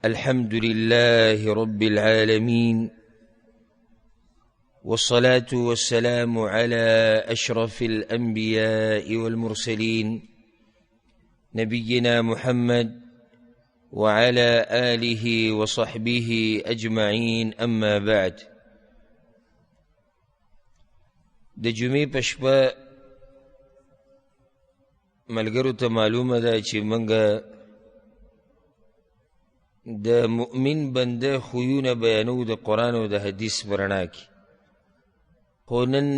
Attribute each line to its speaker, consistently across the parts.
Speaker 1: الحمد لله رب العالمين، والصلاة والسلام على أشرف الأنبياء والمرسلين، نبينا محمد وعلى آله وصحبه أجمعين، أما بعد. د جمعې په شپه ملګرو ته معلومه ده چې موږ د مؤمن بنده خویونه بیانو د قرآن او د حدیث په رڼا کې، خو نن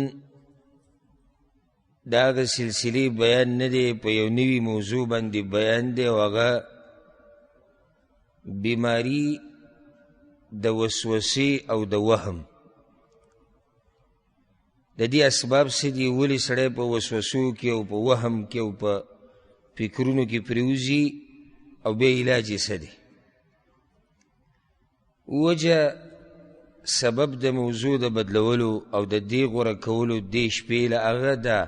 Speaker 1: د هغه سلسلې بیان نه دی، په یو نوي موضوع باندې بیان دی، او هغه بیماری د وسوسې او د وهم. د دې اسباب څه دي؟ ولې سړی په وسوسو کې او په وهم کې او په فکرونو کې پرېوځي، او بیا علاج یې څه دی؟ وجه سبب د موضوع د بدلولو او د دې غوره کولو دې شپې له هغه ده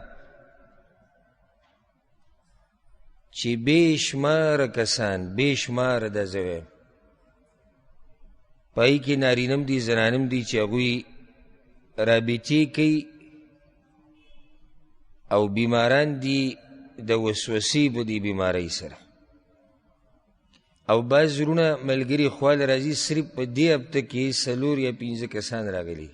Speaker 1: چې بې شماره کسان، بې شماره دا زه وایم، په هغې کې نارینه هم دي زنانه هم دي، چې هغوی رابطې کوي او بیماران دي د وسوسې په دې بیمارۍ سره. او بعض وروڼه ملګري خواله راځي، صرف په دې هفته کې 4 یا 5 کسان راغلي،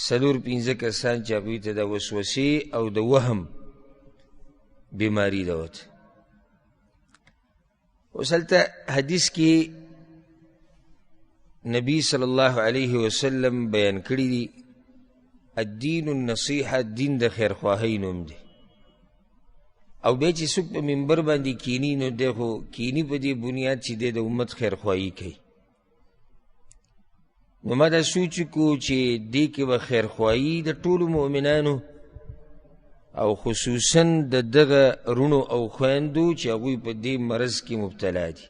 Speaker 1: 4-5 کسان چې هغوی ته د وسوسې او د وهم بیماري ده ورته. اوس هلته حدیث کې نبی صلی الله علیه وسلم بیان کړي دي، الدین النصیحه، دین د خیرخواهۍ نوم دی. او بیا چې څوک په منبر باندې کینی، نو دی خو کینی په دې بنیاد چې دی د امت خیرخواهي کوي. نو ما دا سوچ وکړو چې دې کې به خیرخواهي د ټولو مؤمنانو او خصوصا د دغه وروڼو او خویندو چې هغوی په دې مرض کې مبتلا دي،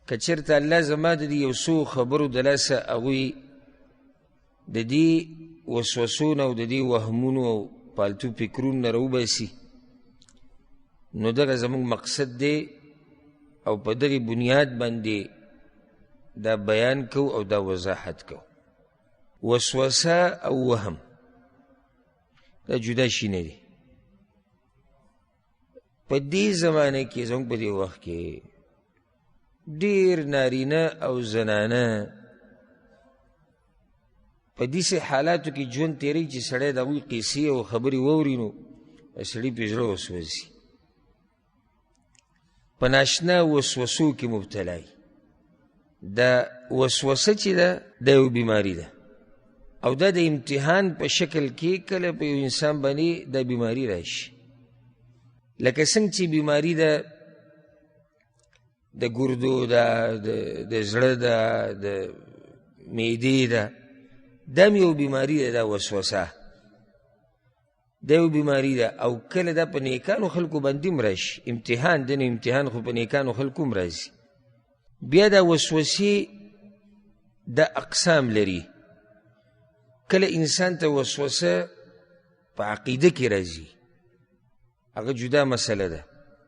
Speaker 1: که چېرته الله زما د دې یو څو خبرو د لاسه هغوی د دې وسوسو نه او د دې وهمونو او پالتو فکرونو نه راوباسي، نو دغه زموږ مقصد دی، او په دغې بنیاد باندې دا بیان کو او دا وضاحت کو. وسوسه او وهم دا جدا شي نه دي. په دې زمانه کې، زموږ په دې وخت کې، ډېر نارینه او زنانه په داسې حالاتو کې ژوند تېروي چې سړی د هغوی قصې او خبرې واوري، نو سړي پې زړه وسوځي، په ناشنا وسوسو کې مبتلا وي. دا وسوسه چې ده، دا یو بیماري ده، او دا د امتحان په شکل کې کله په یو انسان باندې دا بیماري راشي. لکه څنګه چې بیماري ده د ګردو ده، د زړه ده، د معدې ده، دا هم یو بیماري ده، دا وسوسه دا یو بیماري ده. او کله دا په نیکانو خلکو باندې هم راشي، امتحان دی، نو امتحان خو په نیکانو خلکو هم راځي. بیا دا وسوسې دا اقسام لري. کله انسان ته وسوسه په عقیده کې راځي، هغه جدا مسله ده،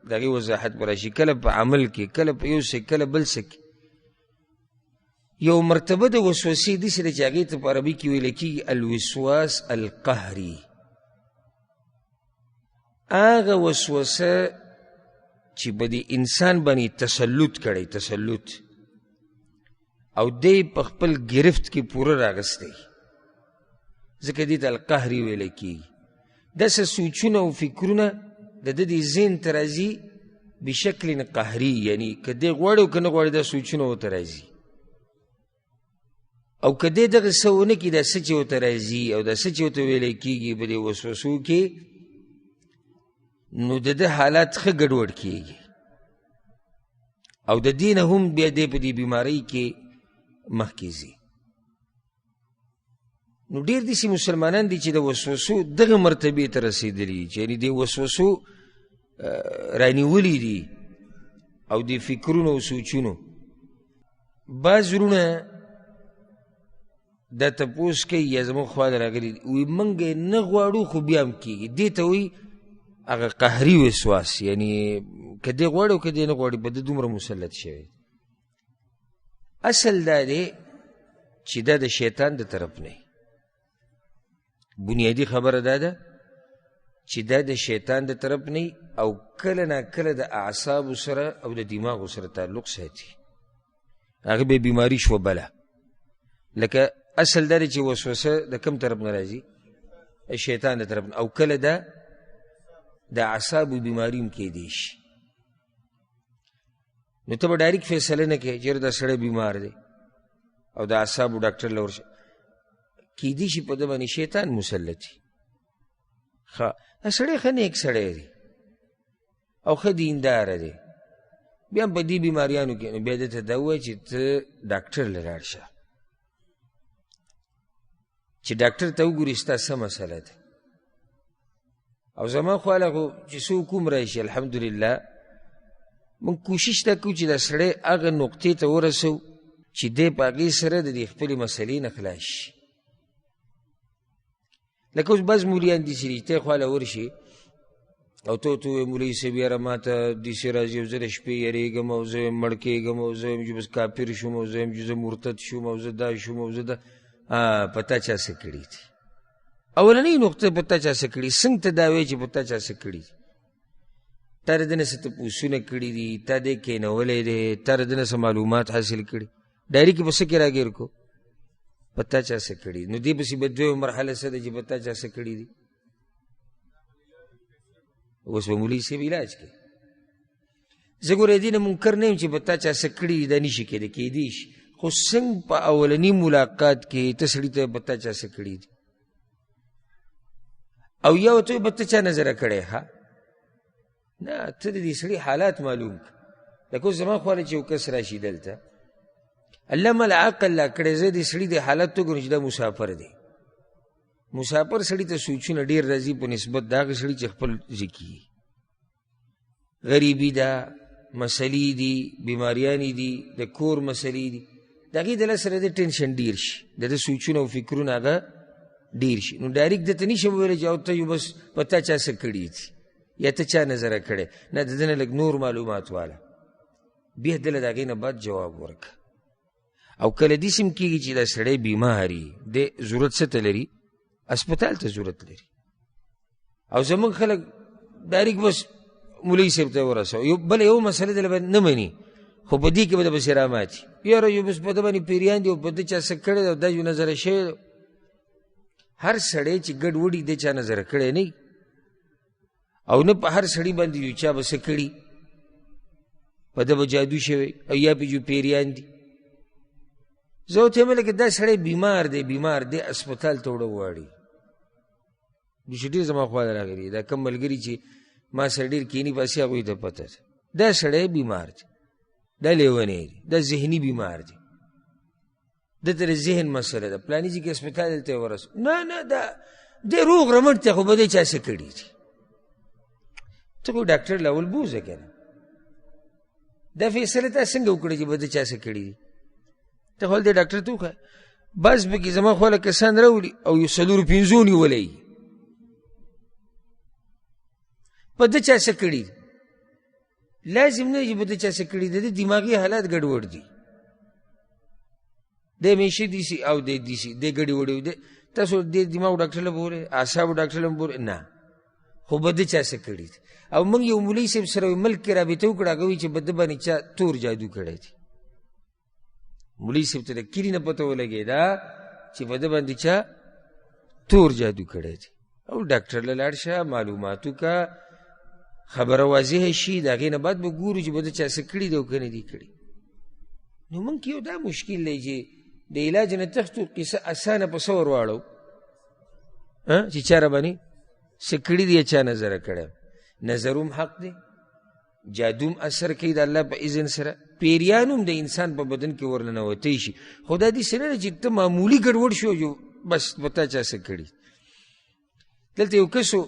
Speaker 1: د هغې وضاحت به راشي. کله په عمل کې، کله په یو څه، کله بل څه کې. یو مرتبه د وسوسې داسې ده چې هغې ته په عربي کې ویل کېږي الوسواس القهري. هغه وسوسه چې په دې انسان باندې تسلط کړی، تسلط، او دی په خپل گرفت کې پوره راغستی، ځکه دې ته القهري ویل کېږي. داسې سوچونه او فکرونه د ده دې ذهن ته راځي بشکل قهري، یعنی که دی غواړي او که نه غواړي دا سوچونه ورته راځي، او که دی دغه څه ونه کړي، دا څه چې ورته راځي او دا څه چې ورته ویلی کېږي په دې وسوسو کې، نو د ده حالات ښه ګډوډ کېږي، او د دې نه هم بیا دی په دې بیمارۍ کې مخکې ځي. نو ډېر داسې مسلمانان دي چې د وسوسو دغه مرتبې ته رسېدلي، چې یعنې دې وسوسو رانیولي دي او دې فکرونو او سوچونو. بعض وروڼه دا تپوس کوي یا زموږ خوا ته راغلي دي، وایي موږ یې نه غواړو خو بیا هم کېږي. دې ته وایي هغه قهري وسواس، یعنې که دی غواړي او که دی نه غواړي په ده دومره مسلط شوی. اصل دا دی چې دا د شیطان د طرف نه، بنیادي خبره دا ده چې دا د شیطان د طرف نه او کله نا کله د اعصابو سره او د دماغو سره تعلق ساتي. هغه به بیماري شوه بله. لکه اصل دا دی چې وسوسه د کم طرف نه راځي؟ شیطان د طرف نه، او کله دا د اعصابو بیماري هم کیدی شي. نو ته به ډایرک فیصله نه کوې چې یاره دا سړی بیمار دی او د اعصابو ډاکټر له ورشه. کیدی شي په ده باندې شیطان مسلط وي. ښه، دا سړی ښه نیک سړی دی او ښه دینداره دی، بیا هم په دې بیماریانو کې، نو بیا ده ته دا ووایه چې ته ډاکټر له لاړ شه، چې ډاکټر ته وګوري ستا څه مسله ده. او زما خواله خو چې څوک هم راشي الحمدلله موږ کوشش دا کوو چې دا سړی هغه نقطې ته ورسوو چې دی په هغې سره د دې خپلې مسلې نه خلاص شي. لکه اوس بعض مولیان دي چې ته خواله ورشي او ته ورته ووایې مولوي صاحب یاره ما ته داسې راځي او زه د شپې یېرېږم او زه مړ کېږم او زه یم چې بس کافر شوم او زه یم چې زه مرتد شوم او زه دا شوم او زه دا، په تا چا څه کړي دي؟ اولنۍ نقطه په تا چا څه کړي؟ څنګه ته دا وایې چې په تا چا څه کړي دي؟ تا د ده نه څه تپوسونه کړي دي، تا دی کښېنولی دی، تا د ده نه څه معلومات حاصل کړي، ډایري کې په څه کې راګیر کو؟ په تا چا څه کړي؟ نو دې پسې به دویمه مرحله څه ده چې په تا چا څه کړي دي؟ اوس به مولوي صاحب علاج کوي. زه ګوره دې نه منکر نه یم چې په تا چا څه کړي دي، دا نشي کېدی، کېدی شي، خو څنګه په اولني ملاقات کې ته سړي ته په تا چا څه کړي دي او یا ورته وایې په ته چا نظره کړی؟ ها نه، ته د دې سړي حالات معلوم کړه. لکه اوس زما خواله چې یو کس راشي دلته، الله مال عقل لا کړی، زه دې سړي د حالت وګورم چې دا مسافر دی. مسافر سړي ته سوچونه ډېر راځي په نسبت د هغه سړي چې خپل ذکي غریبي ده، مسلې دي، بیماریانې دي، د کور مسلې دي، د هغې د له سره د ټینشن ډېر شي، د ده سوچونه او فکرونه هغه ډېر شي. نو ډایرک ده ته نشم ویلی چې او ته یو بس په تا چا څه کړي دي یا ته چا نظره کړې، نه، د ده نه لږ نور معلومات واله، بیا ده له د هغې نه بعد جواب ورکړه. او کله داسې هم کېږي چې دا سړی بیمار وي، دی ضرورت څه ته لري؟ هسپتال ته ضرورت لري. او زموږ خلک ډایرک بس مولوي صاحب ته ورسوه. یو بله یو مسله ده به نه مني، خو په دې کې به د پسې راماتي، یاره یو بس په ده باندې پیریان دي او په ده چا څه کړی دی او دا یو نظره شوی دی. هر سړی چې ګډ وډي دی چا نظره کړی نه او نه په هر سړي باندې یو چا به څه کړي، په ده به جادو شوی او یا پې جو پیریان دي. زه ورته وایم لکه دا سړی بیمار دی، بیمار دی، هسپتال ته وړه غواړي. داسې ډېر زما خواله راغلي، دا کم ملګري چې ما سره ډېر کښېني پاسې هغوی ته پته ده، دا سړی بیمار دی، دا لیونی دی، دا ذهني بیمار دی، ده ته د ذهن مسله ده، پلاني ځای کې هسپتال دلته یې ورسو. نه نه، دا دی روغ رمټ دی، خو به دی چا څه کړي دي. ته خو ډاکټر له اول بوځه که نه، دا فیصله تا څنګه وکړه چې به ده چا څه کړي دي؟ ته خو هلته ډاکټر ته وښایه. بعض پکې زما خواله کسان راولي او یو څلورو پنځو نیولی، په ده چا څه کړي دي؟ لازم نه چې په ده چا څه کړي دي، د ده دماغي حالات ګډوډ دي، دی همیشه داسې او دی داسې، دی ګډې وډې دی. تاسو دې دماغ ډاکټر له بولئ، اعصابو ډاکټر له بولئ، نه، خو به ده چا څه کړي دي. او موږ یو مولوي صاحب سره ملک کې رابطه وکړه، هغه وایي چې په ده باندې چا تور جادو کړی دی. مولوي صاحب ته د کلي نه پته ولګېده چې په ده باندې چا تور جادو کړی دی. او ډاکټر له لاړ شه، معلومات وکړه، خبره واضحه شي، د هغې نه بعد به ګورو چې به ده چا څه کړي دي او که نه دي کړي. نو موږ کې یو دا مشکل دی چې د علاج نه تښتو، قصه اسانه په څه ور واړو چې چا راباندې څه کړي دي یا چا نظره کړی. نظر هم حق دی، جادو هم اثر کوي د الله په اذن سره، پیریان هم د انسان په بدن کې ورننوتی شي. خو دا داسې نه ده چې ته معمولي ګډوډ شو یو بس په تا چا څه کړي. دلته یو کس و،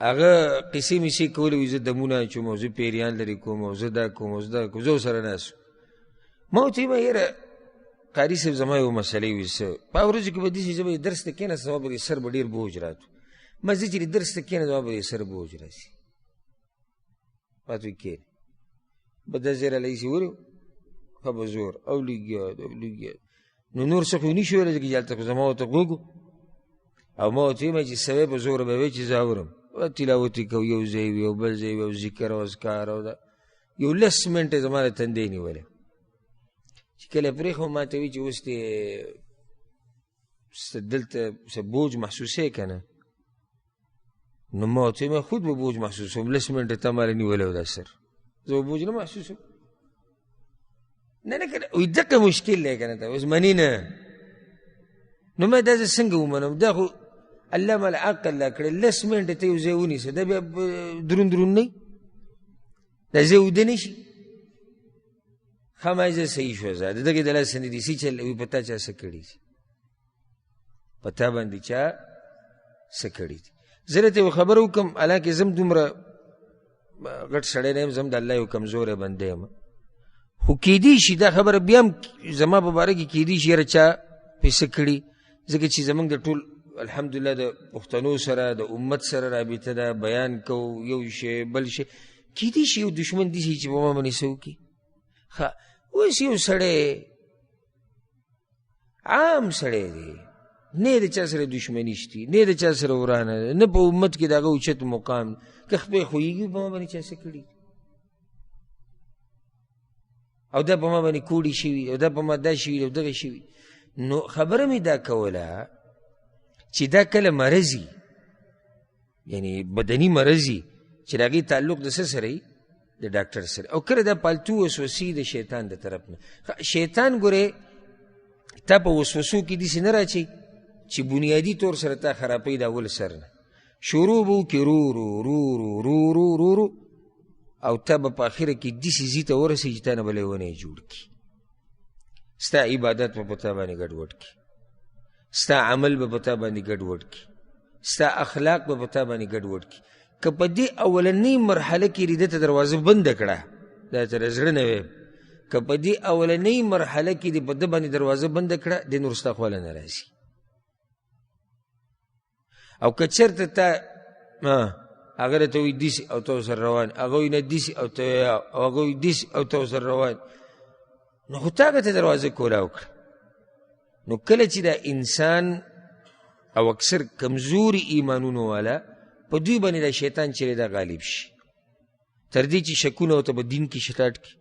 Speaker 1: هغه قصې میسې کولې، وایي زه دمونه اچوم او زه پیریان لرې کوم او زه دا کوم او زه دا کوم. زه ورسره ناست وم. ما ورته وویل یاره قاري صاحب زما یوه مسله وي، څه په هغه ورځو کې به داسې زه به یې درس ته کښېناستم، زما به دې سر به ډېر بوج راتو. ما زه چې درس ته کښېنم زما به دې سر بوج راسي. ما ته وایي کښېنه، به دا ځای راله هسې ورو ښه په زور او لګیا دی او لګیا. نو نور څه خو یې نشو ویلی، ځکه چې هلته خو زما ورته غوږ او ما ورته ویل چې سوی په زوره به وی چې زه اورم. تلاوت یې کوو، یو ځای وي او بل ځای وي او ذکر او اذکار او دا یو لس منټه زما د تندې نیولی. چې کله یې پرېښود ما ته وایي چې اوس دې دلته څه بوج محسوسې که نه؟ نو ما ورته وویل خود به بوج محسوسوم، لس منټه تا ماله نیولی و دا سر، زه به بوج نه محسوسوم. نه نه که نه وایي دقه مشکل دی که نه، ته اوس منې نه. نو ما دا زه څنګه ومنم؟ دا خو الله ماله عقل راکړی، لس منټه ته یو ځای ونیسه، دا بیا درون درون نه، دا ځای اوده نه شي. ښه ما زه صحیح شوه، زه د دغې د لاسه نه دي څه چل وي، په تا چا څه کړي دي، په تا باندې چا څه کړي دي. زه درته یوه خبره وکړم، حالانکې زه هم دومره غټ سړی نه یم، زه هم د الله یو کمزوری بنده یم، خو کیدی شي دا خبره بیا هم زما په باره کې کیدی شي یاره چا پې څه کړي، ځکه چې زموږ د ټول الحمدلله د پښتنو سره د امت سره رابطه ده، بیان کوو یو شی بل شی، کیدی شي یو دښمن داسې چې په ما باندې څه وکړي. ښه اوس یو سړی عام سړی دی، نه د چا سره دښمني شتي، نه د چا سره ورانه ده، نه په امت کې د هغه اوچت مقام، که خپې ښویېږي په ما باندې چا څه کړي او دا په ما باندې کوډې شوي او دا په ما دا شوي او دغه شوي. نو خبره مې دا کوله چې دا کله مرضي، یعنی بدني مرضي چې د هغې تعلق د څه سره وي؟ د ډاکټر سره. او کله دا پالتو وسوسې د شیطان د طرف نه. شیطان ګورې تا په وسوسو کې داسې نه راچي چې بنیادي طور سره تا خرابوي د اول سر نه شروع به وکړي، رو رو رو رو رو رو رو رو، او تا به په اخره کې داسې ځای ته ورسوي چې تا نه به لیونی جوړ کړي، ستا عبادت به په تا باندې ګډوډ کړي، ستا عمل به په تا باندې ګډوډ کړي، ستا اخلاق به په تا باندې ګډوډ کړي. که په دې اولنۍ مرحله کې دې ته دروازه بنده کړه، دا ته د زړه نه وایم، که په دې اولنۍ مرحله کې دې په ده باندې دروازه بنده کړه، دې نور ستا خواله نه راځي. او که چېرته تا هغه راته وایي داسې او ته ورسره روان، هغه وایي نه داسې او ته وایې او هغه وایي داسې او ته ورسره روان، نو خو تا هغه ته دروازه کولاو کړه. نو کله چې دا انسان او اکثر کمزوري ایمانونو والا په دوی باندې دا شیطان چېرې دا غالب شي، تر دې چې شکونه ورته په دین کې شټاټ کړي،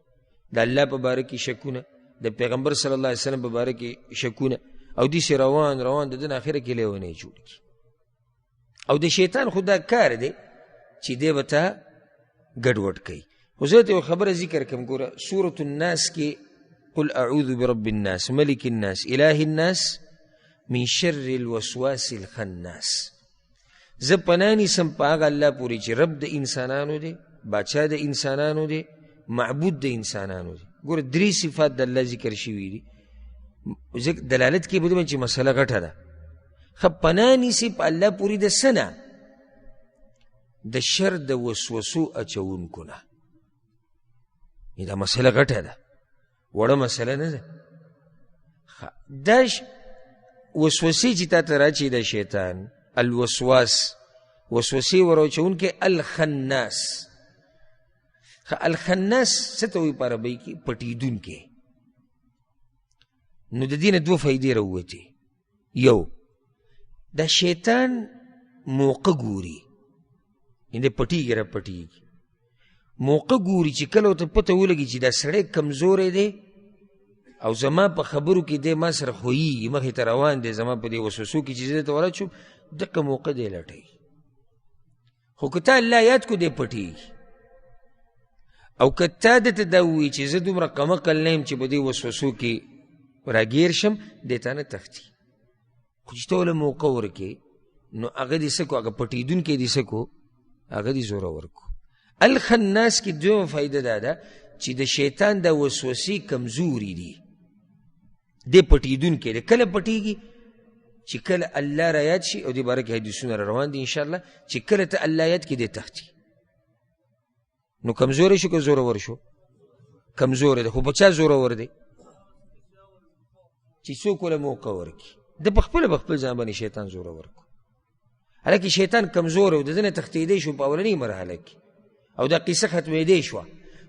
Speaker 1: د الله په باره کې شکونه، د پیغمبر صلی الله علیه وسلم په باره کې شکونه، او داسې روان روان د ده نه اخره کې لیونی جوړ کړي. او د شیطان خو دا کار دی چې دی به تا ګډوډ کوي. خو زه ته یوه خبره ذکر کوم، ګوره سورة الناس کې قل اعوذ برب الناس ملک الناس اله الناس من شر الوسواس الخناس. زه پناه نیسم په هغه الله پورې چې رب د انسانانو دی، باچا د انسانانو دی، معبود د انسانانو دی. ګوره درې صفات د الله ذکر شوي دي، دلالت کوي په دې باندې چې مسله غټه ده. ښه پناه نیسي په الله پورې د څه نه؟ د شر د وسوسو اچوونکو نه. دا مسله غټه ده، وړه مسله نه ده. دا وسوسې چې تا ته راچي د شیطان الوسواس، وسوسې وراچوونکی الخناس. الخناس څه ته وایي په عربۍ کې؟ پټېدونکی. نو د دې نه دوه فایدې راووتې. یو، دا شیطان موقع ګوري، یعنې پټېږي را پټېږي، موقع ګوري چې کله ورته پته ولګي چې دا سړی کمزوری دی او زما په خبرو کې دی ما سره ښویېږي، مخې ته روان دی، زما په دې وسوسو کې چې زه ته وراچوم، دقه موقع دی لټوي. خو که تا الله یاد کړو دی پټېږي. او که تا ده ته دا ووایي چې زه دومره قمقل نه یم چې په دې وسوسو کې راګیر شم، دی تا نه تښتي. خو چې ته ورله موقع ورکړې نو هغه دې څه کړو، هغه پټېدونکی دې څه کړو، هغه دې زورور کړو. الخناس کې دویمه فایده دا ده چې د شیطان دا وسوسې کمزوري دي، دی پټېدونکی دی. کله پټېږي؟ چې کله الله را یاد شي، او دې باره کې حدیثونه را روان دي انشاءالله، چې کله ته الله یاد کړې دی تښتي. نو کمزوری شو که زورور شو؟ کمزوری دی، خو په چا زورور دی؟ چې څوک ورله موقع ورکړي. ده په خپله په خپل ځان باندې شیطان زورور کړو. هلکه شیطان کمزوری و، د ده نه تښتېدی شو په اولنۍ مرحله کې، او دا قصه ختمېدی شوه.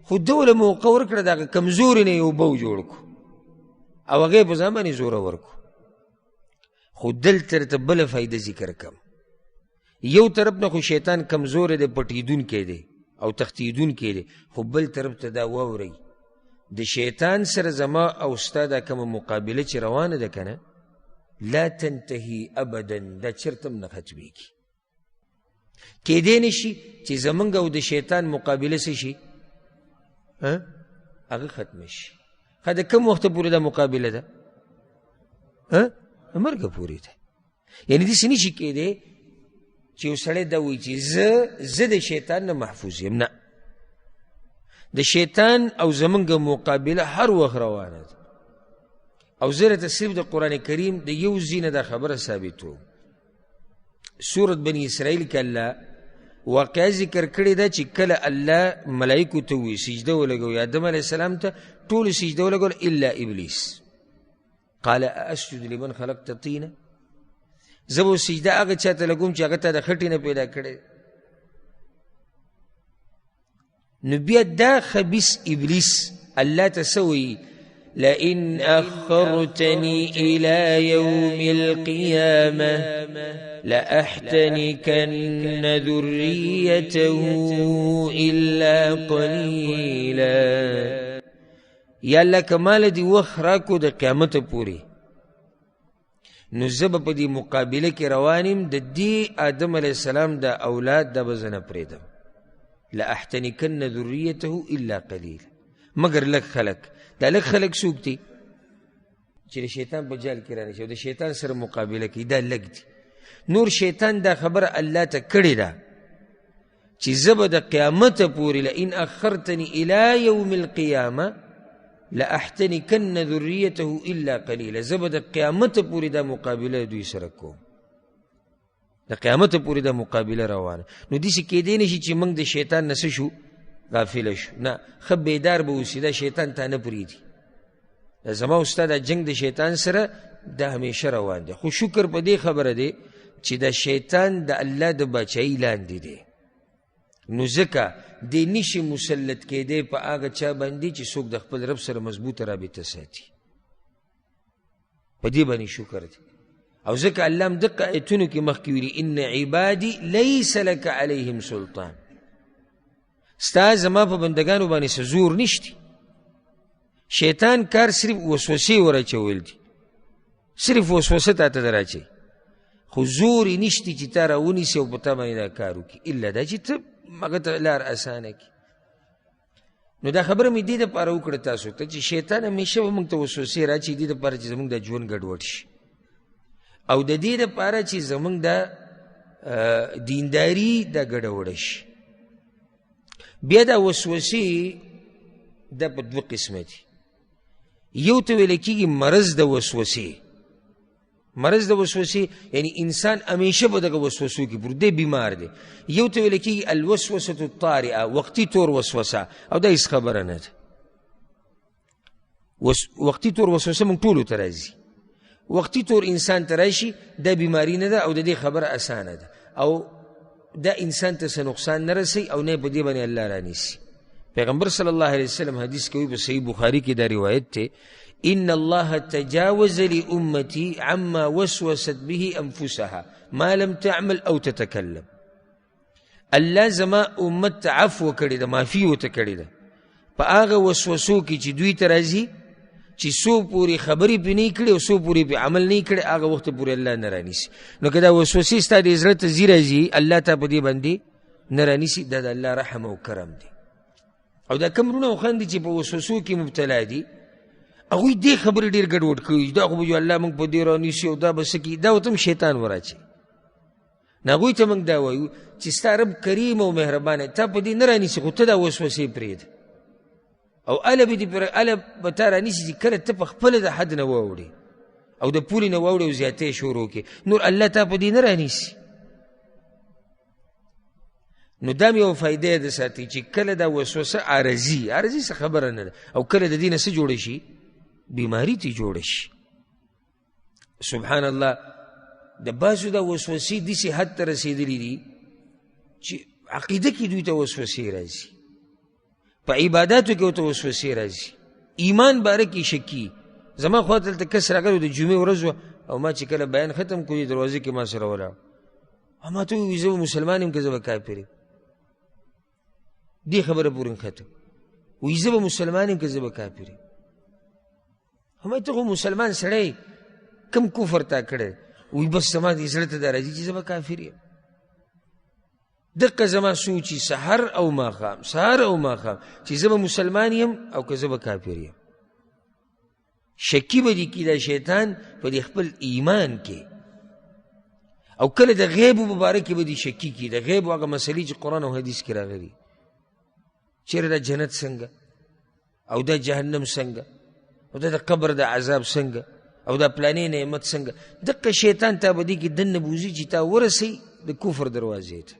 Speaker 1: خو ده له موقع ورکړه، د هغه کمزوري نه یو بو جوړ کړو او هغه یې په ځان باندې زوره ورکړو. خو دلته درته بله فایده ذکر کړم. یو طرف نه خو شیطان کمزوری دی، پټېدونکی دی او تښتېدونکی دی، خو بل طرف ته دا واورئ، د شیطان سره زما او ستا دا کومه مقابله چې روانه ده که نه، لا تنتهي ابدا، دا چېرته هم نه ختمېږي. کېدی نه شي چې زمونږ او د شیطان مقابله څه شي، هغه ختمه شي. ښه د کوم وخته پورې دا مقابله ده؟ مرګه پورې ده. یعنې داسې نه شي کېدی چې یو سړی دا وایي چې زه د شیطان نه محفوظ یم. نه، د شیطان او زمونږ مقابله هر وخت روانه ده. او زه راته صرف د قرآن کریم د یو ځای نه دا خبره ثابتوم. سورت بني اسرائیل کې الله واقعه ذکر کړې ده چې کله الله ملایکو ته ووایي سجده ولګوئ، آدم علیه السلام ته ټولو سجده ولګول الا ابلیس. قال اسجد لمن خلقت طینا، زه به سجده هغه چا ته لګوم چې هغه تا د خټې نه پیدا کړی. نو بیا دا خبیث ابلیس الله ته څه وایي؟ لئن أخرتني إلى يوم القيامة لأحتنكن ذريته إلا قليلا. یا الله که ماله دې وخت راکړو د قیامته پورې، نو زه به په دې مقابله کې روان یم، د دې آدم علیه السلام د اولاد دا به زه نه پرېږدم. لأحتنکن ذریته الا قلیل، مګر لږ خلک. دا لږ خلک څوک دي؟ چې د شیطان په جال کې رانشي او د شیطان سره مقابله کوي، دا لږ دي. نور شیطان دا خبره الله ته کړې ده چې زه به د قیامته پورې لئن اخرتني الی یوم القیامه لأحتنکن ذریته الا قلیلا، زه به د قیامته پورې دا مقابله دوی سره کوم، د قیامته پورې دا مقابله روانه. نو داسې کېدی نه شي چې موږ د شیطان نه څه شو، غافله شو. نه، ښه بیدار به اوسي، دا شیطان تا نه پرېږدي. دا زما او ستا دا جنګ د شیطان سره دا همیشه روان دی. خو شکر په دې خبره دی چې دا شیطان د الله د باچایي لاندې دی، نو ځکه دی نشي مسلط کېدی په هغه چا باندې چې څوک د خپل رب سره مضبوطه رابطه ساتي. په دې باندې شکر دی. او ځکه الله هم دقه ایتونو کې مخکې ویلي ان عبادي لیس لک علیهم سلطان، ستا زما په بندګانو باندې څه زور نشتی. شیطان کار صرف وسوسې وراچول دي، صرف وسوسه تا ته دراچوي، خو زور یې نشتی چې تا راونیسي او په تا باندې دا کار وکړي، الا دا چې ته هغه ته لار اسانه کړي. نو دا خبره مې دې دپاره وکړه تاسو ته چې شیطان همیشه به موږ ته وسوسې راچوي، دې دپاره چې زموږ دا ژوند ګډوډ شي، او د دې دپاره چې زموږ دا دینداري دا ګډوډه شي. بیا دا وسوسې دا په دوه قسمه دي. یو ته ویل کېږي مرض د وسوسې. مرض د وسوسې یعنی انسان همیشه په دغه وسوسو کې پروت دی، بیمار دی. یو ته ویل کېږي الوسوسة الطارئه، وقتي تور وسوسه، او دا هېڅ خبره نه ده. وقتي تور وسوسه موږ ټولو ته راځي. وقتي تور انسان ته راشي، دا بیماري نه ده او د دې خبره اسانه ده، او دا انسان ته څه نقصان نه رسوي او نه په دې باندې الله رانیسي. پیغمبر صلی الله علیه وسلم حدیث کوي، په صحیح بخاري کې دا روایت دی، ان الله تجاوز لامتي عما وسوست به انفسها ما لم تعمل او تتکلم. الله زما امت ته عفو کړې ده، معافي ورته کړې ده په هغه وسوسو کې چې دوی ته راځي، چې څو پورې خبرې پرې نه کړي او څو پورې پرې عمل نه کړي، هغه وخت پورې الله نه رانیسي. نو که دا وسوسې ستا د زړه ته ځي راځي، الله تا په دې باندې نه رانیسي. دا د الله رحم او کرم دی. او دا کوم وروڼه او خویندې چې په وسوسو کې مبتلا دي، هغوی دې خبرې ډېر ګډوډ کړي، دا خو به الله موږ په دې رانیسي او دا به څه کړي، دا ورته هم شیطان وراچوي. نو هغوی ته موږ دا وایو چې ستا رب کریم او مهربان دی، تا په دې نه رانیسي، خو ته دا وسوسې پرېږده، او اله به دې پر اله به تا رانیسي چې کله ته په خپله د حد نه واوړې او د پولې نه واوړې او زیاتې شروع کړې، نور الله تا په دې نه رانیسي. نو دا مې یوه فایده ده ساتي چې کله دا وسوسه عارضي، عارضي څه خبره نه ده، او کله د دې نه څه جوړه شي، بیماري ترې جوړه شي. سبحان الله، د بعضو دا وسوسې داسې حد ته رسېدلي دي چې عقیده کې دوی ته وسوسې راځي. په عباداتو کې ورته وسوسې راځي، ایمان باره کې شکي. زما خوا ته دلته کس راغلی د جمعې ورځ وه، او ما چې کله بیان ختم کړو دې دروازې کې ما سره ولاړ، او ما ته وویل زه به مسلمان یم که زه به کافر یم؟ دې خبره پورې نښته. وایي زه به مسلمان یم که زه به کافر یم؟ همای ته خو مسلمان سړی، کم کفر تا کړی؟ وایي بس زما دې زړه ته دا راځي چې زه به کافر یم. دقه زما سوچ سحر او ماښام، سهار او ماښام، چې زه به مسلمان یم او که زه به کافر یم. شکی به دې کړي دا شیطان په دې خپل ایمان کې، او کله د غیب په باره کې به دې شکی کړي، د غیب هغه مسلې چې قرآن او حدیث کې راغلي، چېرې دا جنت څنګه او دا جهنم څنګه او دا د قبر د عذاب څنګه او دا پلانې نعمت څنګه. دقه شیطان تا به دې کې دننه بوځي چې تا ورسوي د کفر دروازې ته،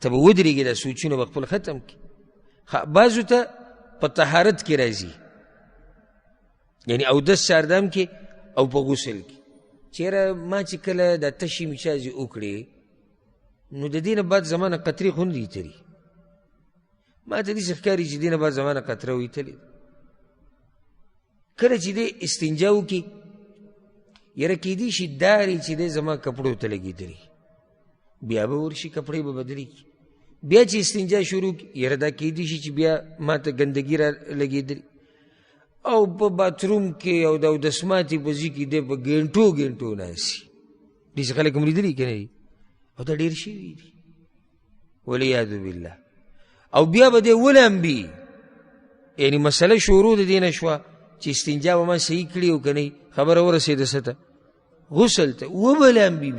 Speaker 1: ته به ودرېږې، دا سوچونه به خپل ختم کړي. بعضو ته په طهارت کې راځي، یعنی اودس چاردام کې او په غسل کې، چېرې ما چې کله دا تشې مچازې وکړې نو د دې نه بعد زما نه قطرې خو نه دي تللي، ما ته داسې ښکاري چې دې نه بعد زما نه قطره ویتلې. کله چې دی استنجا وکړي، یاره کیدی شي دارې چې دی زما کپړو ته لګېدلي، بیا به ورشي کپړې به بدلې کړي. بیا چې استنجا شروع کړي، یاره دا کیدی شي چې بیا ما ته ګندګي را لګېدلي. او په باتروم کې او د اودسماتې په ځای کې دی په ګنټو ګنټو ناست. داسې خلک هم لیدلي که نه دي؟ او دا ډېر شوي دي، والعیاذ بالله. او بیا به دی ولامبي، یعنی مسله شروع د دې نه شوه چې استنجا به ما صحیح کړي او که نه، خبره ورسېده څه ته؟ غسل ته. وبه لامبي،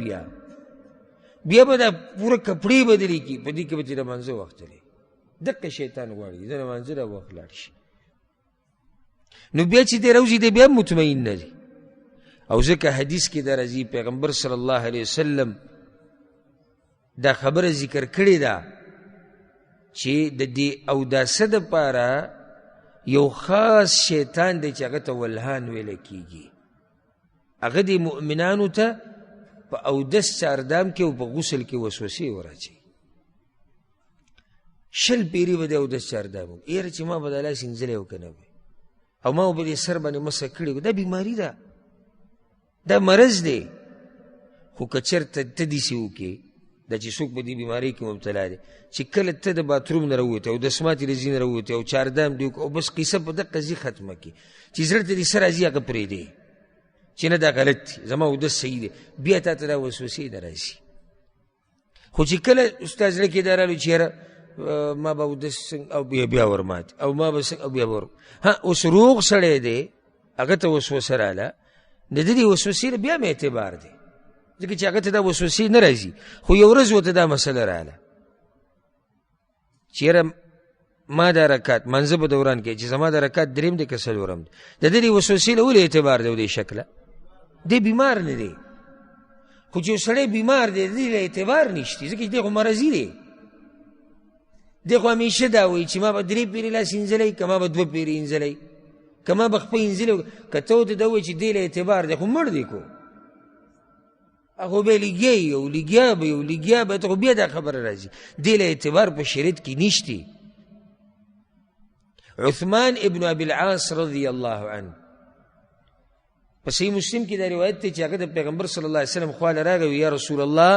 Speaker 1: بیا به دا پوره کپړې بدلې کړي، په دې کې به چې د لمانځه وخت دی. دقه شیطان غواړي زه لمانځه دا وخت لاړ شي. نو بیا چې دی راوځي دی بیا مطمئن نه دی. او ځکه حدیث کې دا راځي پیغمبر صلی الله علیه وسلم دا خبره ذکر کړې ده چې د دې اوداسه دپاره یو خاص شیطان دی چې هغه ته ولهان ویل کېږي. هغه دې مؤمنانو ته په اودس چاردام کې او په غسل کې وسوسې وراچوي. 20 پیرې به د اودس چاردام وکړي، یاره چې ما به دا لاس اینځلی او که نه وي، او ما به دې سر باندې مسه کړې وي. دا بیماري ده، دا مرض دی. خو که چېرته ته داسې وکړې، دا چې څوک په دې بیمارۍ کې مبتلا دی، چې کله ته د باتروم نه راووتې او د سماتې له ځای نه راووتې او چاردام دې وکړو او بس قیصه په دقه ځای ختمه کړې، چې زړه ته دې څه راځي هغه پرېږدې چې نه دا غلط دی، زما اودس صحیح دی، بیا تا ته دا وسوسې نه راځي. خو چې کله ستا زړه کې دا رالو چې یاره ما به اودس څنګه او بیا ورمات او ما به څنګه او بیا ور، ها اوس روغ سړی دی هغه ته وسوسه راله، د ده دې وسوسې له بیا هم اعتبار دی، ځکه چې هغه ته دا وسوسې نه راځي. خو یو ورځ ورته دا مسله راله چې یاره ما دا رکعت منځه په دوران کې چې زما دا رکعت دریم دی که څلورم دی، د ده دې وسوسې له ولې اعتبار دی؟ دې شکله دی بیمار نه دی. خو چې یو سړی بیمار دی د دې له اعتبار نشته، ځکه چې دی خو مرضي دی، دی خو همیشه دا وایي چې ما به 3 پیرې لاس اینځلی که ما به 2 پیرې اینځلی که ما به خپه اینځلی. که ته ورته دا ووایې چې دې له اعتبار دی، خو مړ دی کو، هغه به لګیا یي او لګیا به او لګیا به، ته خو بیا دا خبره راځي دې له اعتبار په شریعت کې نشته. عثمان ابن ابي العاص رضی الله عنه په صحیح مسلم کې دا روایت دی چې هغه د پیغمبر صلی الله علیه وسلم خواله راغی، یا رسول الله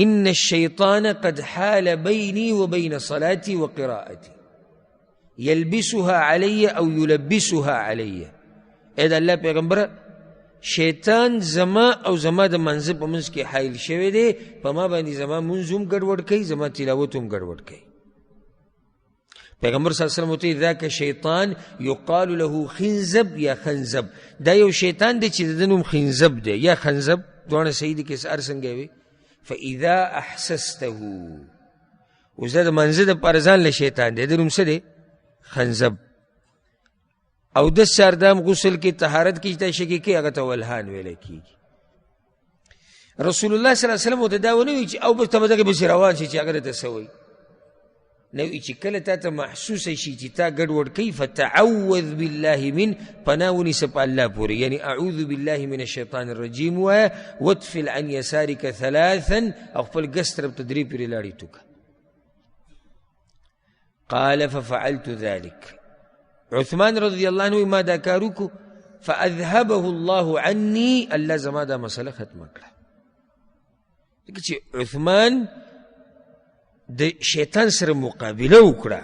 Speaker 1: ان الشیطان قد حال بیني وبین صلاتي وقراءتي يلبسها علی او يلبسها علی. ای د الله پیغمبر، شیطان زما او زما د منځ په منځ کې حایل شوی دی، په ما باندې زما منځ هم ګډوډ کوي، زما تلاوت هم ګډوډ کوي. پیغمبر صلی الله علیه وسلم ورته ذاک شیطان یقال له خنزب یا خنزب، دا یو شیطان دی چې د ده نوم خنزب دی یا خنزب، دواړه صحیح دي که هر څنګه وي. فاذا احسسته، اوس دا د منځه دپاره ځان له شیطان دی، د نوم څه دی؟ خنزب. او د سردام غسل کې طهارت کې چې دا شکې کوي هغه ته ولهان ویلی کېږي. رسول الله صلی الله علیه وسلم ورته دا ونه وایي چې او بس ته به دغې پسې روان شي چې هغه درته څه وایي، نه وایي چې کله تا ته محسوسه شي چې تا ګډوډ کوي، فتعوذ بالله من، پناه ونیسه په الله پورې، یعنی اعوذ بالله من الشیطان الرجیم ووایه، واتفل عن یسارک ثلاثا، او خپل ګس طرف ته 3 پیرې لاړې توکه. قال ففعلت ذلك. عثمان رضی الله عنه ما دا کار وکړو، فاذهبه الله عني، الله زما دا مسله ختمه کړه. ځکه چې عثمان د شیطان سره مقابله وکړه،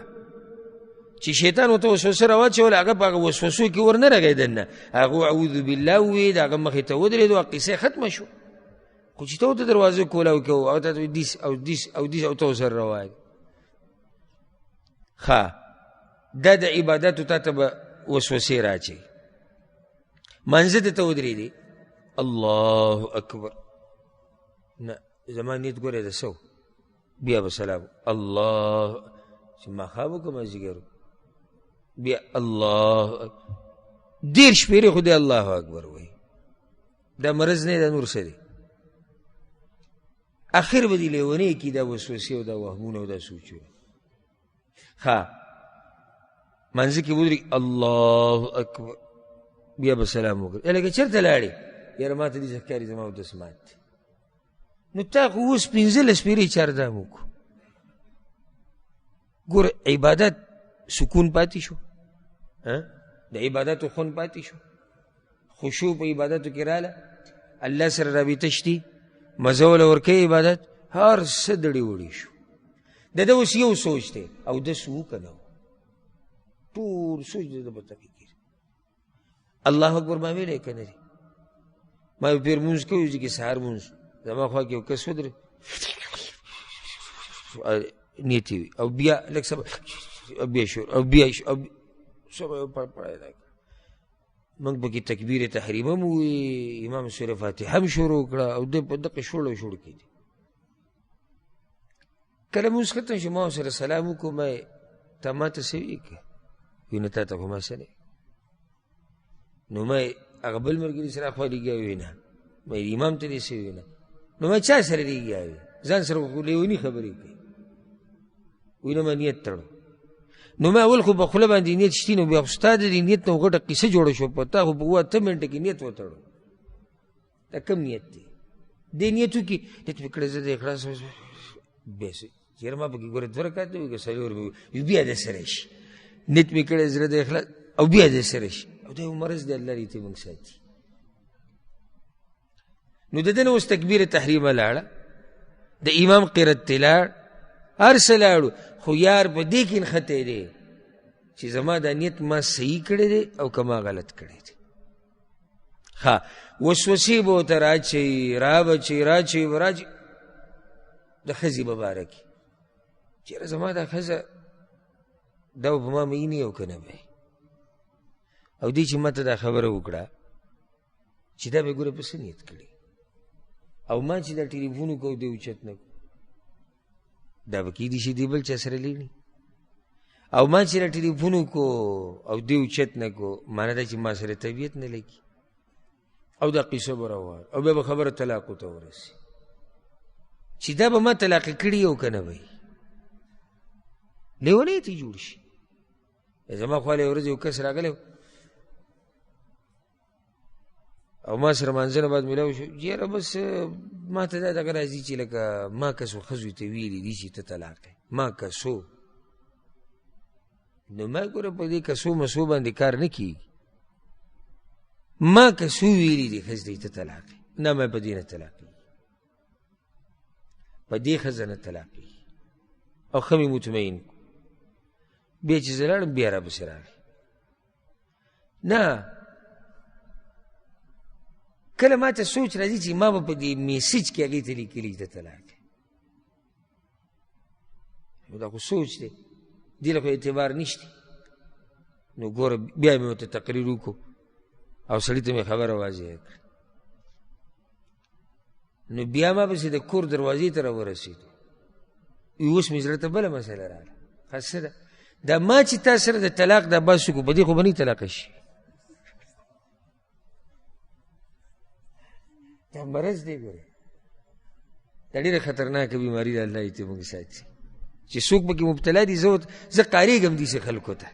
Speaker 1: چې شیطان ورته وسوسه راواچوله، هغه په هغه وسوسو کې ورنه رغی دننه، هغه اعوذ بالله وویل، د هغه مخې ته ودرېدو، هغه قصه ختمه شوه. خو چې ته ورته دروازه کولاو کوو، هغه ته دیس او دیس او دیس او ته ورسره روان. ښه، دا د عباداتو تا ته به وسوسې راچوي. مانځه ته ته ودرېدې، الله اکبر، نه زما نیت ګوره د څه، بیا به سلام الله، چې ماښام وکړه مازدیګر، بیا الله، 30 پېرې خو دی الله اکبر وایي. دا مرض نه دا نور څه دی. اخر به دې لیونی کړي دا وسوسې او دا وهمونه او دا سوچونه. ښه، منځ کې ودرېږي، الله اکبر، بیا به سلام وکړي، لکه چېرته لاړې؟ یاره ما ته داسې ښکاري زما اودس مات دی. نو تا خو اوس 15 پېرې چاردام وکړو. ګوره عبادت سکون پاتې شو، د عبادتو خوند پاتې شو، خشوع په عبادتو کې راله، الله سره رابطه شتي، مزه وله ورکوي عبادت، هر څه دړې وړې شو. د ده اوس یو سوچ دی، اودس وو که نه، ټول سوچ د ده په تقي کې. الله اکبر ما ویلی که نه دی؟ ما یو پېر مونځ کوي چې سهار مونځ، زما خوا کې یو کس ودرېد، نیت یې وي، او بیا لږ څه او بیا شور او بیا او څه به یې پړی دا کړ. موږ پکې تکبیر تحریمه هم وویې، امام سوره فاتحه هم شروع کړه، او دی په دقه شوړ او شوړ کې دی. کله مونځ ختم شو، ما ورسره سلام وکړو، ما یې تا ما ته څه ویې که؟ وی نه تا ته خو ما څه نه. نو ما یې هغه بل ملګري سره اخوا لګیا وی نه، ما یې امام ته دې څه وی نه. نو ما چا سره لګیا وی؟ ځان سره خو لیوني خبرې کوي. وی نه ما نیت تړو. نو ما اول خو په خوله باندې نیت شتي، نو بیا خو ستا د دې نیت نه غټه قصه جوړه شوه، په تا خو په 7 منټه کې نیت وتړو. دا کوم نیت دی؟ دې نیت وکړي، نیت مې کړی، زه د اخلاص بیا څه چېرې ما پکې ګوره 2 رکعته وي که 4 مې وي، بیا د سره شي. نیت مې کړی، زړه د اخلاص، او بیا د سره شي. او دا یو مرض دی، الله دې ترې موږ ساتي. نو د ده نه اوس تکبیر تحریمه لاړه، د امام قرت ته لاړ، هر څه لاړو، خو یار په دې کې نښتی دی چې زما دا نیت ما صحیح کړی دی او که ما غلط کړی دی. ښه، وسوسې به ورته راچوي، رابه چوي، راچوي به، راچوي د ښځې به باره کې، چېرې زما دا ښځه دا به په ما مئینه او که نه به. او دې چې ما ته دا خبره وکړه چې دا به ګوره په څه نیت کړي، او ما چې دا ټلیفون وکړو دی اوچت نه کړو، دا به کېدای شي دی بل چا سره لیږي، او ما چې دا ټلیفون وکړو او دی اوچت نه کړو، معنا دا چې ما سره طبیعت نه لګي، او دا قصه به روان، او بیا به خبره طلاقو ته ورسي چې دا به ما طلاق کړي او که نه به وي، لیونی ترې جوړ شي. زما خوا له یوه ورځ یو کس راغلی او ما سره مانځه نه بعد میلاو شو، یاره بس ما ته دا دغه راځي چې لکه ما کسو ښځو ته ویلي دي چې ته طلاق یې، ما کسو. نو ما ګوره په دې کسو مسو باندې کار نه کېږي، ما کسو ویلي دي ښځې ته ته طلاق یې، نه ما په دې نه طلاق یې، په دې ښځه نه طلاق یې، او ښه مې مطمئن کړو. بیا چې زه لاړم بیا راپسې راغی. نه کله ما ته سوچ راځي چې ما به په دې میسج کې هغې ته لیکلي چې ته طلاق یې، نو دا خو سوچ دی، دې له خو اعتبار نشته. نو ګوره بیا مې ورته تقریر وکړو او سړي ته مې خبره واضحه کړه. نو بیا ما پسې د کور دروازې ته راورسېدو، اوس مې زړه ته بله مسله راغله. ښه څه ده دا ما چې تا سره د طلاق دا بحث وکړو، په دې خو به نه طلاق شي، دا مرض دی. ګورې دا ډېره خطرناکه بیماري ده، الله یې ترې موږ ساتي. چې څوک پکې مبتلا دي، زه قارېږم داسې خلکو ته،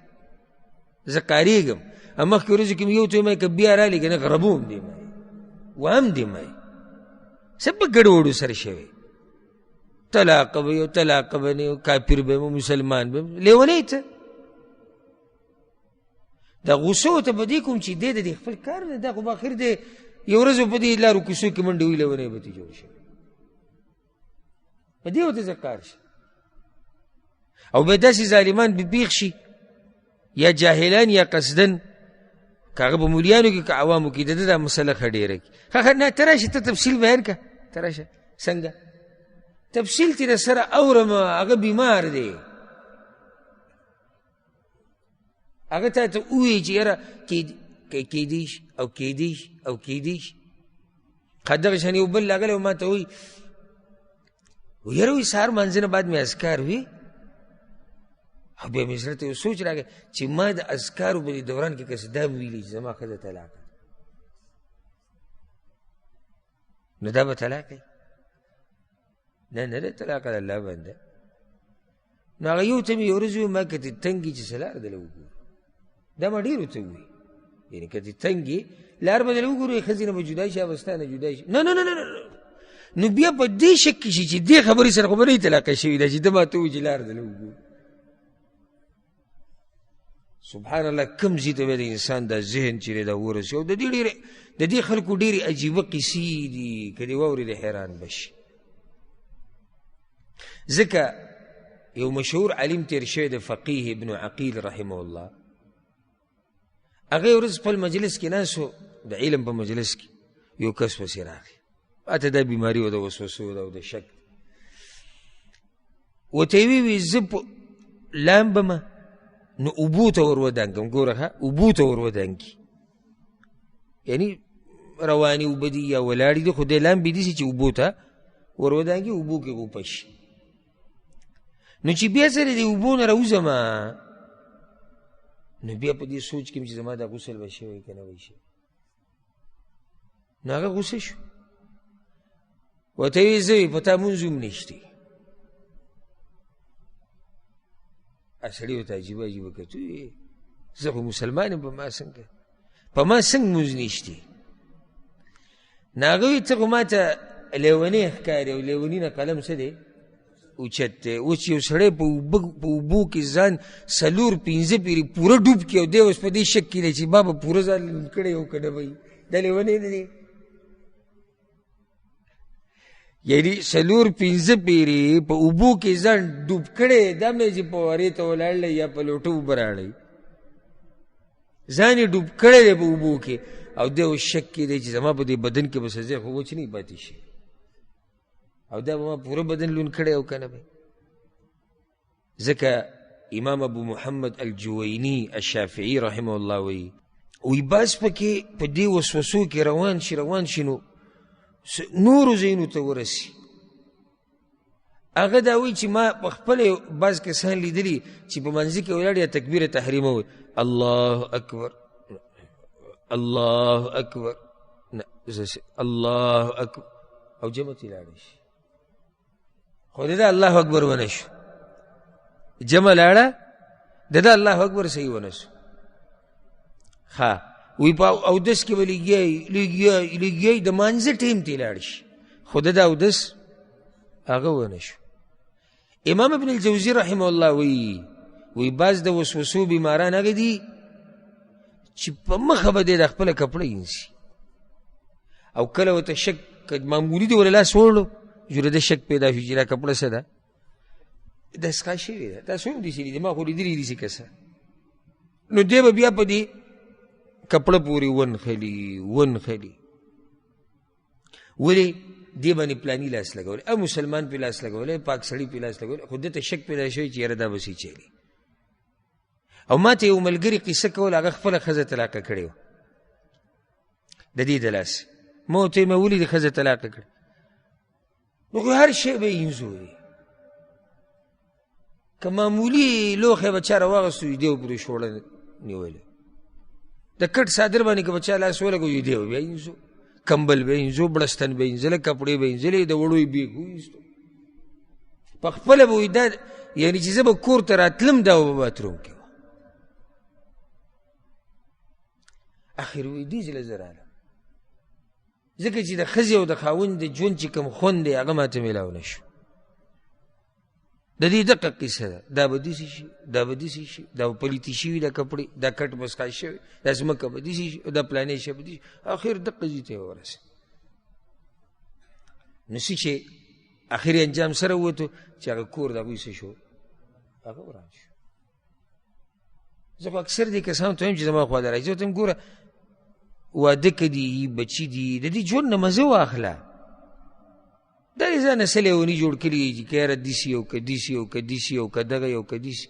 Speaker 1: زه قارېږم. مخکې ورځو کې مې یو ته ویل، که بیا رالې که نه غربوم دې ما وهم دې ما، څه په ګډوډو سره شوی. طلاق به یو طلاق به نه یو، کافر به یم، مسلمان به یم، لیونی ته دا غوسه ورته په دې کوم چې دی د دې خپل کار نه، دا خو به اخر دی یو ورځ به په دې لارو کوڅو کې منډې وهي، لیونی به ترې جوړ شي، په دې ورته څه کار شي. او بیا داسې ظالمان به پېښ شي، یا جاهلان یا قصدن، که هغه په مولیانو کې که عوامو کې، د ده دا مسله ښه ډېره کړي. ښه ښه نه، ته راشه، ته تفصیل بیان کړه، ته راشه څنګه تفصیل ترې در سره اورم. هغه بیمار دی، هغه تا ته ووایي چې یاره کیدی شي او کیدی شي او کیدی شي. ښه دغه شان یو بل راغلی و ما ته وایي، یاره وایي سهار لمانځه نه بعد مې اذکار وي، او بیا مې زړه ته یو سوچ راغی چې ما د اذکارو په دې دوران کې که څه دا ویلي چې زما ښځه طلاقه ده، نو دا به طلاق وي؟ نه، نه ده طلاقه ده الله بنده. نو هغه یو ته مې یو ورځ وویل، ما که دې تنګ یې چې څه لار درله وګورو، دا ما ډېرو ته وویل، یعنې که دې تنګ یې لار به درله وګورو، ښځې نه به جدا شي، به ستا نه جدا شي. نه نه نه نه نه. نو بیا په دې شک کې شي چې دې خبرې سره خو به نه طلاقه شوې ده چې ده ما ته وویل چې لار درله وګورو. سبحان الله، کوم ځای ته به د انسان دا ذهن چې دی دا ورسي. او د دې خلکو ډېرې عجیبه قصې دي، که دې واورېدې حیران به شي. ځکه یو مشهور عالم تېر شوی دی، فقیه ابن عقیل رحمه الله، هغه یو ورځ خپل مجلس کې ناست و، د علم په مجلس کې یو کس پسې راغی، ماته دا بیماري وه د وسوسو ده او د شک، ورته یې وویل زه په لامبم نو اوبو ته ور ودانګم، ګوره ښه اوبو ته ور ودانګي، یعنی روانې اوبه دي یا ولاړې دي، خو دی لامبې داسې چې اوبو ته ور ودانګي، اوبو کې غوپه شي. نو چې بیا زه له دې اوبو نه راوځم، نو بیا په دې سوچ کې چې زما دا غسل به شوی که نه به شوی. نو هغه غوسه شو، ورته یې وویل زه په تا مونځ هم نشته. سړي ورته عجیبه عجیبه کتو، زه خو مسلمان یم، په ما څنګه په ما څنګه مونځ نشته؟ نو هغه وایي ته خو ما ته لیونی ښکارې، او لیوني نه قلم څه دی اوچت دی. اوس چې یو سړی په اوبو کې ځان څلور پنځه پېرې پوره ډوب کړي، او دی اوس په دې شک کې دی چې ما به پوره ځان لوند کړی او که نه به وي، دا لیونی نه دی؟ یعنی څلور پنځه پېرې په اوبو کې ځان ډوب کړی، دا هم نه چې په وارې ته ولاړ دی یا په لوټه اوبه راړی، ځان یې ډوب کړی دی په اوبو کې، او دی اوس شک کې دی چې زما په دې بدن کې به څه ځای خو وچ نه پاتې شي، او دا به ما پوره بدن لوند کړی او که نه به. ځکه امام ابو محمد الجویني الشافعي رحمه الله وایي، وایي باز پکې په دې وسوسو کې روان شي روان شي، نو نورو ځایونو ته ورسي. هغه دا وایي چې ما په خپله بعض کسان لیدلي چې په منځ کې ولاړ یا تکبیر تحریمه وایي، الله اکبر الله اکبر، نه الله اکبر، او جمع ته لاړ شي. خو د ده الله اکبر ونه شو، جمع لاړه، د ده الله اکبر صحیح ونه شو. ښه وایي په اودس کې به لګیا یي لګیا یي لګیا یي، د مانځه ټایم ته لاړ شي، خو د ده اودس هغه ونه شو. امام ابن الجوزي رحمه الله وایي، وایي بعض د وسوسو بیماران هغه دي چې په مخه به دی د خپله کپړه اینسي، او کله ورته شک که معمولي دی ورله لاس وړلو، جوړه د شک پیدا شو چې دا کپړه څه ده، دا سکا شوې ده، تاسو هم داسې لیدلي، ما خو لیدلي دي کسه. نو دی به بیا په دې کپړه پورې ونښلي ونښلي، ولې دې باندې پلاني لاس لګولی، او مسلمان پې لاس لګولی، پاک سړي پې لاس لګولی، خو ده ته شک پیدا شوی چې یاره دا به څه چلي. او ما ته یو ملګري قصه کوله، هغه خپله ښځه طلاقه کړې وه د دې د لاسه. ما ورته ویل، ما ولې دې ښځه طلاقه کړې؟ نو خو هر شی به یې انځوري، که معمولي لوښی به چا راواغستو دی به پرې شوړه نیولې، د کټ څادر باندې که به چا لاس ولګوي دی به بیا انځو، کمبل به انځو، بړستن به انځله، کپړې به انځلې، د وړو یې بیګ وایستو. په خپله به وایي دا یعنې چې زه به کور ته راتلم دا به باتروم کې وه. اخر وایي دې ځله زه رالم، ځکه چې د ښځې او د خاوند د ژوند چې کوم خوند دی هغه ماته میلاو نه شو. د دې دقه قصه ده. دا به داسې شي، دا به داسې شي، دا به پلیتې شوي دا کپړې، دا کټ مسکا شوی، دا ځمکه به داسې شي، دا پلانې شی به داسې شي، اخر دقه ځای ته یې ورسېد. نو څه چې اخري انجام سره ووتو چې هغه کور د هغوی څه شو، هغه وران شو. زه خو اکثر دې کسانو ته وایم چې زما خوا ته راځي، زه ورته وایم ګوره واده که دي، بچي دي، د دې ژوند نه مزه واخله. دا دې ځانه څه لېوني جوړ کړي دي چې که یاره داسې او که داسې او که داسې او که دغه او که داسې.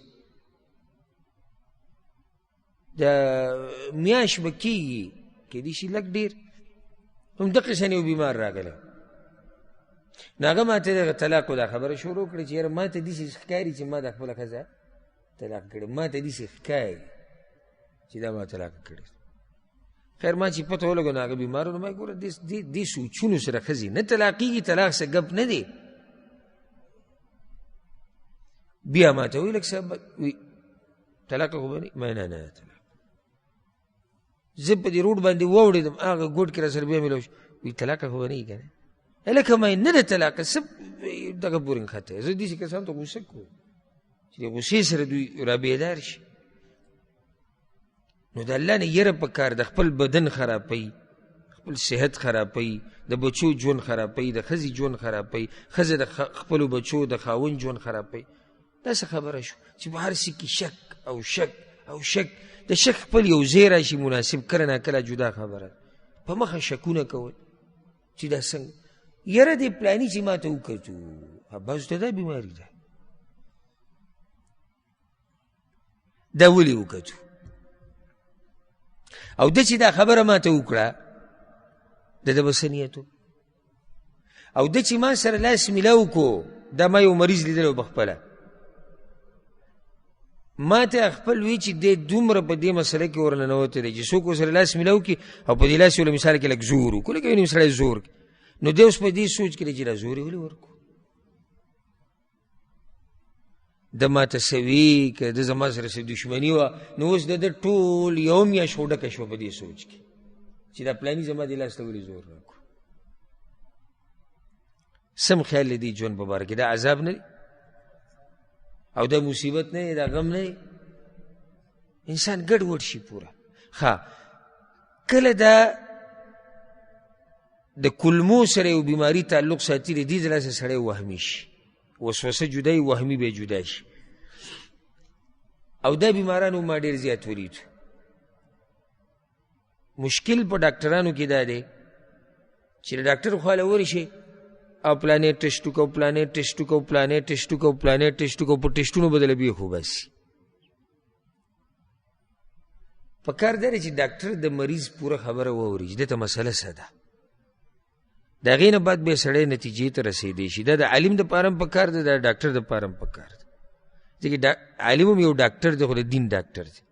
Speaker 1: دا میاشت به کېږي، کېدای شي لږ ډېر، هم دقې شان یو بیمار راغلی. نو هغه ما ته دغه طلاق دا خبره شروع کړه چې یاره ما ته داسې ښکاري چې ما دا خپله ښځه طلاق کړې، ما ته داسې ښکاري چې دا ما طلاق کړې. خیر ما چې پته ولګو نو هغه بیمار و، نو ما یې ګوره دې سوچونو سره ښځې نه طلاقېږي، طلاق څه ګپ نه دی. بیا ما ته وویل لږ صاحب طلاق خو به نه، ما نه نه طلاق. زه په دې روډ باندې واوړېدم، هغه ګوټ کې راسره بیا میلاو شو، وایي طلاق خو به نه وي که نه؟ هلکه ما یې نه ده طلاقه، څه دغه پورې نښتی. زه داسې کسانو ته غوسه کوم چې د غوسې سره دوی رابېدار شي. نو د الله نه یره په کار د خپل بدن خرابوي، خپل صحت خرابوي، د بچو ژوند خرابوي، د ښځې ژوند خرابوي، ښځه د خپلو بچو د خاوند ژوند خرابوي. دا څه خبره شو چې په هر څه کې شک او شک او شک. د شک خپل یو ځای راشي مناسب، کله ناکله جدا خبره ده. په مخه شکونه کول چې دا څنګه، یره دې پلاني چې ما ته وکتو، بعضو ته دا بیماري ده، دا ولې وکتو؟ او ده چې دا خبره ما ته وکړه د ده به څه نیت و؟ او ده چې ما سره لاس میلاو کو، دا ما یو مریض لیدلی و په خپله، ما ته خپل وی چې دی دومره په دې مسله کې ورننوتی دی چې څوک ورسره لاس میلاو کړي او په دې لاس یې له مثال کې لږ زور وکړو، لکه یو نیم سړی زور کړي، نو دی اوس په دې سوچ کې دی چې دا زور یې ولې ورکړو؟ ده ما ته څه وي که ده زما سره څه دښمني وه، نو اوس د ده ټول یو میاشت خو ډکه شوه په دې سوچ کې چې دا پلاني زما دې لاس ته ولې زور راکړو. سم خیال له دې ژوند په باره کې، دا عذاب نه دی او دا مصیبت نه دی، دا غم نه دی، انسان ګډ وډ شي پوره. ښه کله دا د کولمو سره یو بیماري تعلق ساتي، د دې د لاسه سړی وهمي شي، وسوسه جدا وي، وهمي به جدا شي. او دا بیمارانو ما ډېر زیات ولید. مشکل په ډاکټرانو کې دا دی چې د ډاکټر خوا له ورشي او پلانې ټسټ وکړو، پلانې ټسټ وکړو، پلانې ټسټ وکړو، پلانې ټسټ وکړو، په ټسټونو به درله بېخ وباسي. په کار دا دی چې ډاکټر د مریض پوره خبره واوري چې ده ته مسله څه ده، د هغې نه بعد بیا سړی نتیجې ته رسېدی شي. دا د عالم دپاره هم په کار دی، دا د ډاکټر دپاره هم په کار دی، ځکه عالم هم یو ډاکټر دی، خو د دین ډاکټر دی.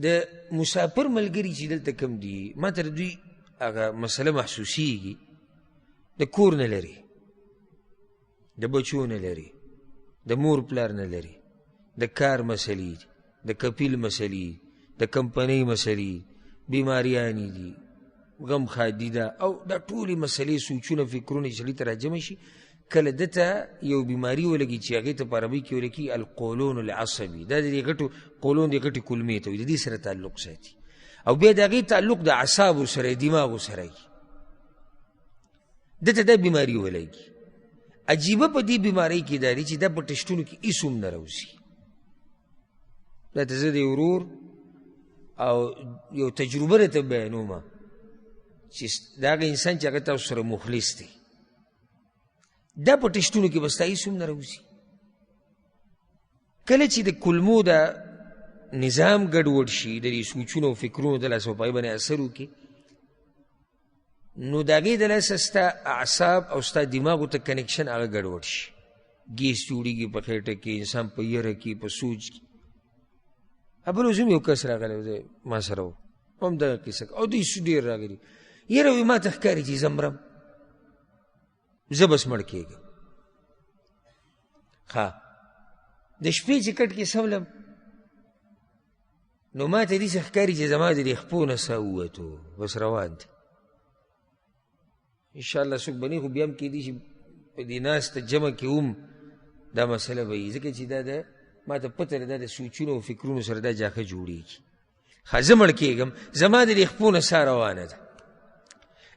Speaker 1: د مسافر ملګري چې دلته کوم دي، ما ته د دوی هغه مسله محسوسیږي، د کور نه لري، د بچو نه لري، د مور پلار نه لري، د کار مسلې دي، د کپیل مسلې، د کمپنۍ مسلې، بیماریانې دي، غم ښادي ده، او دا ټولې مسلې سوچونه فکرونه چې سړي ته راجمع شي، کله ده ته یو بیماري ولګي چې هغې ته په عربي کې ویل کېږي القولون العصبي. دا د دې غټو قولون د غټې کولمې ته وایي، د دې سره تعلق ساتي، او بیا د هغې تعلق د اعصابو سره، دماغو سره وي. ده ته دا بیماري ولګي. عجیبه په دې بیمارۍ کې دا دی چې دا په ټسټونو کې هېڅ هم نه راوځي. دا ته زه د ورور او یو تجربه راته بیانوم چې د هغه انسان چې هغه تاسو سره مخلص دی، دا په ټسټونو کې به ستا هېڅ هم نه راوځي. کله چې د کولمو دا نظام ګډوډ شي، د دې سوچونو او فکرونو د لاسه په هغې باندې اثر وکړي، نو د هغې د لاسه ستا اعصاب او ستا دماغو ته کنکشن هغه ګډوډ شي، ګیس جوړېږي په خېټه کې، انسان په یره کې، په سوچ کې. بل ورځ هم یو کس راغلی دی ما سره و، هم دغه قصه او دوی څه ډېر راغلي، یره وایي ما ته ښکاري چې زه مرم، زه بس مړ کېږم. ښه د شپې چې کټ کې سولم، نو ما ته داسې ښکاري چې زما د دې خپو نه ساه ووتو، بس روان دی. انشاءالله څوک به نه، خو بیا هم کېدای شي په دې ناسته جمع کې هم دا مسله به وي، ځکه چې دا د ما ته پته ده، دا د سوچونو او فکرونو سره دا جاخه جوړېږي. ښه، زه مړ کېږم، زما د دې خپو نه ساه روانه ده،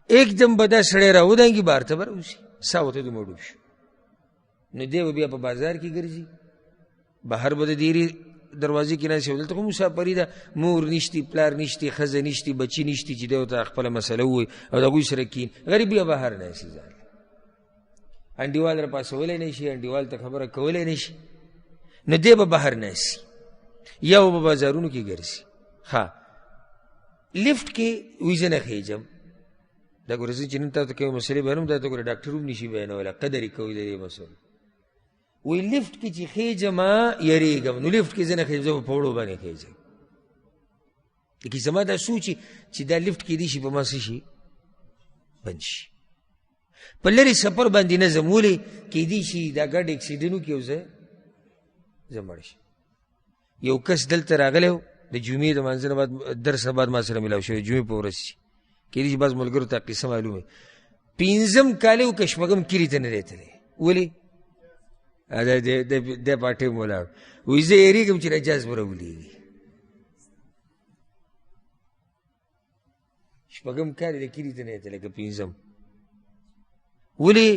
Speaker 1: اکدم به دا سړی راودانګي، بهر ته به راوځي، ساه ورته دومره ډوب شو. نو دی به بیا په بازار کې ګرځي، بهر به د دیرې دروازې کې ناست وي، دلته خو مسافري ده، مور نشتي، پلار نشتي، ښځه نشتي، بچي نشتي چې دی ورته خپله مسله ووایي او د هغوی سره کښېني. غریب بیا بهر ناست ځان انډیوال راپاڅولی نه شي، انډیوال ته خبره کولی نه شي، نو دی به بهر ناست یا به بازارونو کې ګرځي. ښه، لفټ کې وایي زه نه خېژم. دا ګوره زه چې نن تاسو ته کومې مسلې بیانوم، دا ته ګوره ډاکټر هم نشي بیانولی، قدر یې کوي د دې مسلو. وایي لفټ کې چې خېژم یېرېږم، نو لفټ کې زه نه خېژم، زه په پوړو باندې خېژم. لیکن زما دا سوچ چې دا لفټ کېدای شي په ما څه شي بند شي. په لرې سفر باندې نه ځم، ولې؟ کېدای شي دا ګډ اکسیډنټ وکړي او زه مړ شم. یو کس دلته راغلی و، د جمعې د لمانځه نه بعد درس نه بعد ما سره میلاو شوی، جمعې په ورځ چې کېدای شي بعض ملګرو ته قصه معلومه وي. پنځم کال یې وکړ، شپږم کلي ته نه دی تللی. ولې؟ د پاټې هم ولاړ. وایي زه یېرېږم چې دا جاز به راولېږي. شپږم کال یې د کلي ته نه دی تللی که پنځم. ولې؟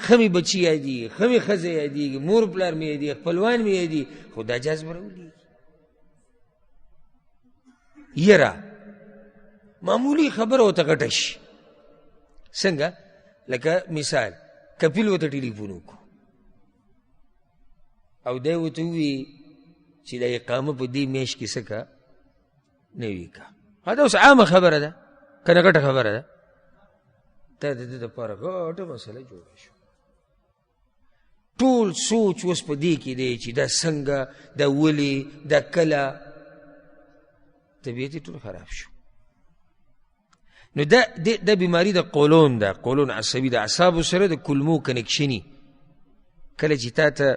Speaker 1: ښه مې بچي یادېږي، ښه مې ښځه یادېږي، مور پلار مې یادېږي، خپلوان مې یادېږي، خو دا جاز به راولېږي. یره معمولي خبره ورته غټه شي. څنګه؟ لکه مثال کپیل ورته ټلیفون وکړو او دی ورته ووایي چې دا اقامه په دې میاشت کې څه که نه وي که. دا اوس عامه خبره ده که نه غټه خبره ده؟ دا د ده دپاره غټه مسله جوړه شوه. ټول سوچ اوس په دې کې دی چې دا څنګه، دا ولې، دا کله، طبیعت یې ټول خراب شو. نو دا بیماری د قولون ده، قولون عصبي د اعصابو سره د کولمو کنکشني. کله چې تا ته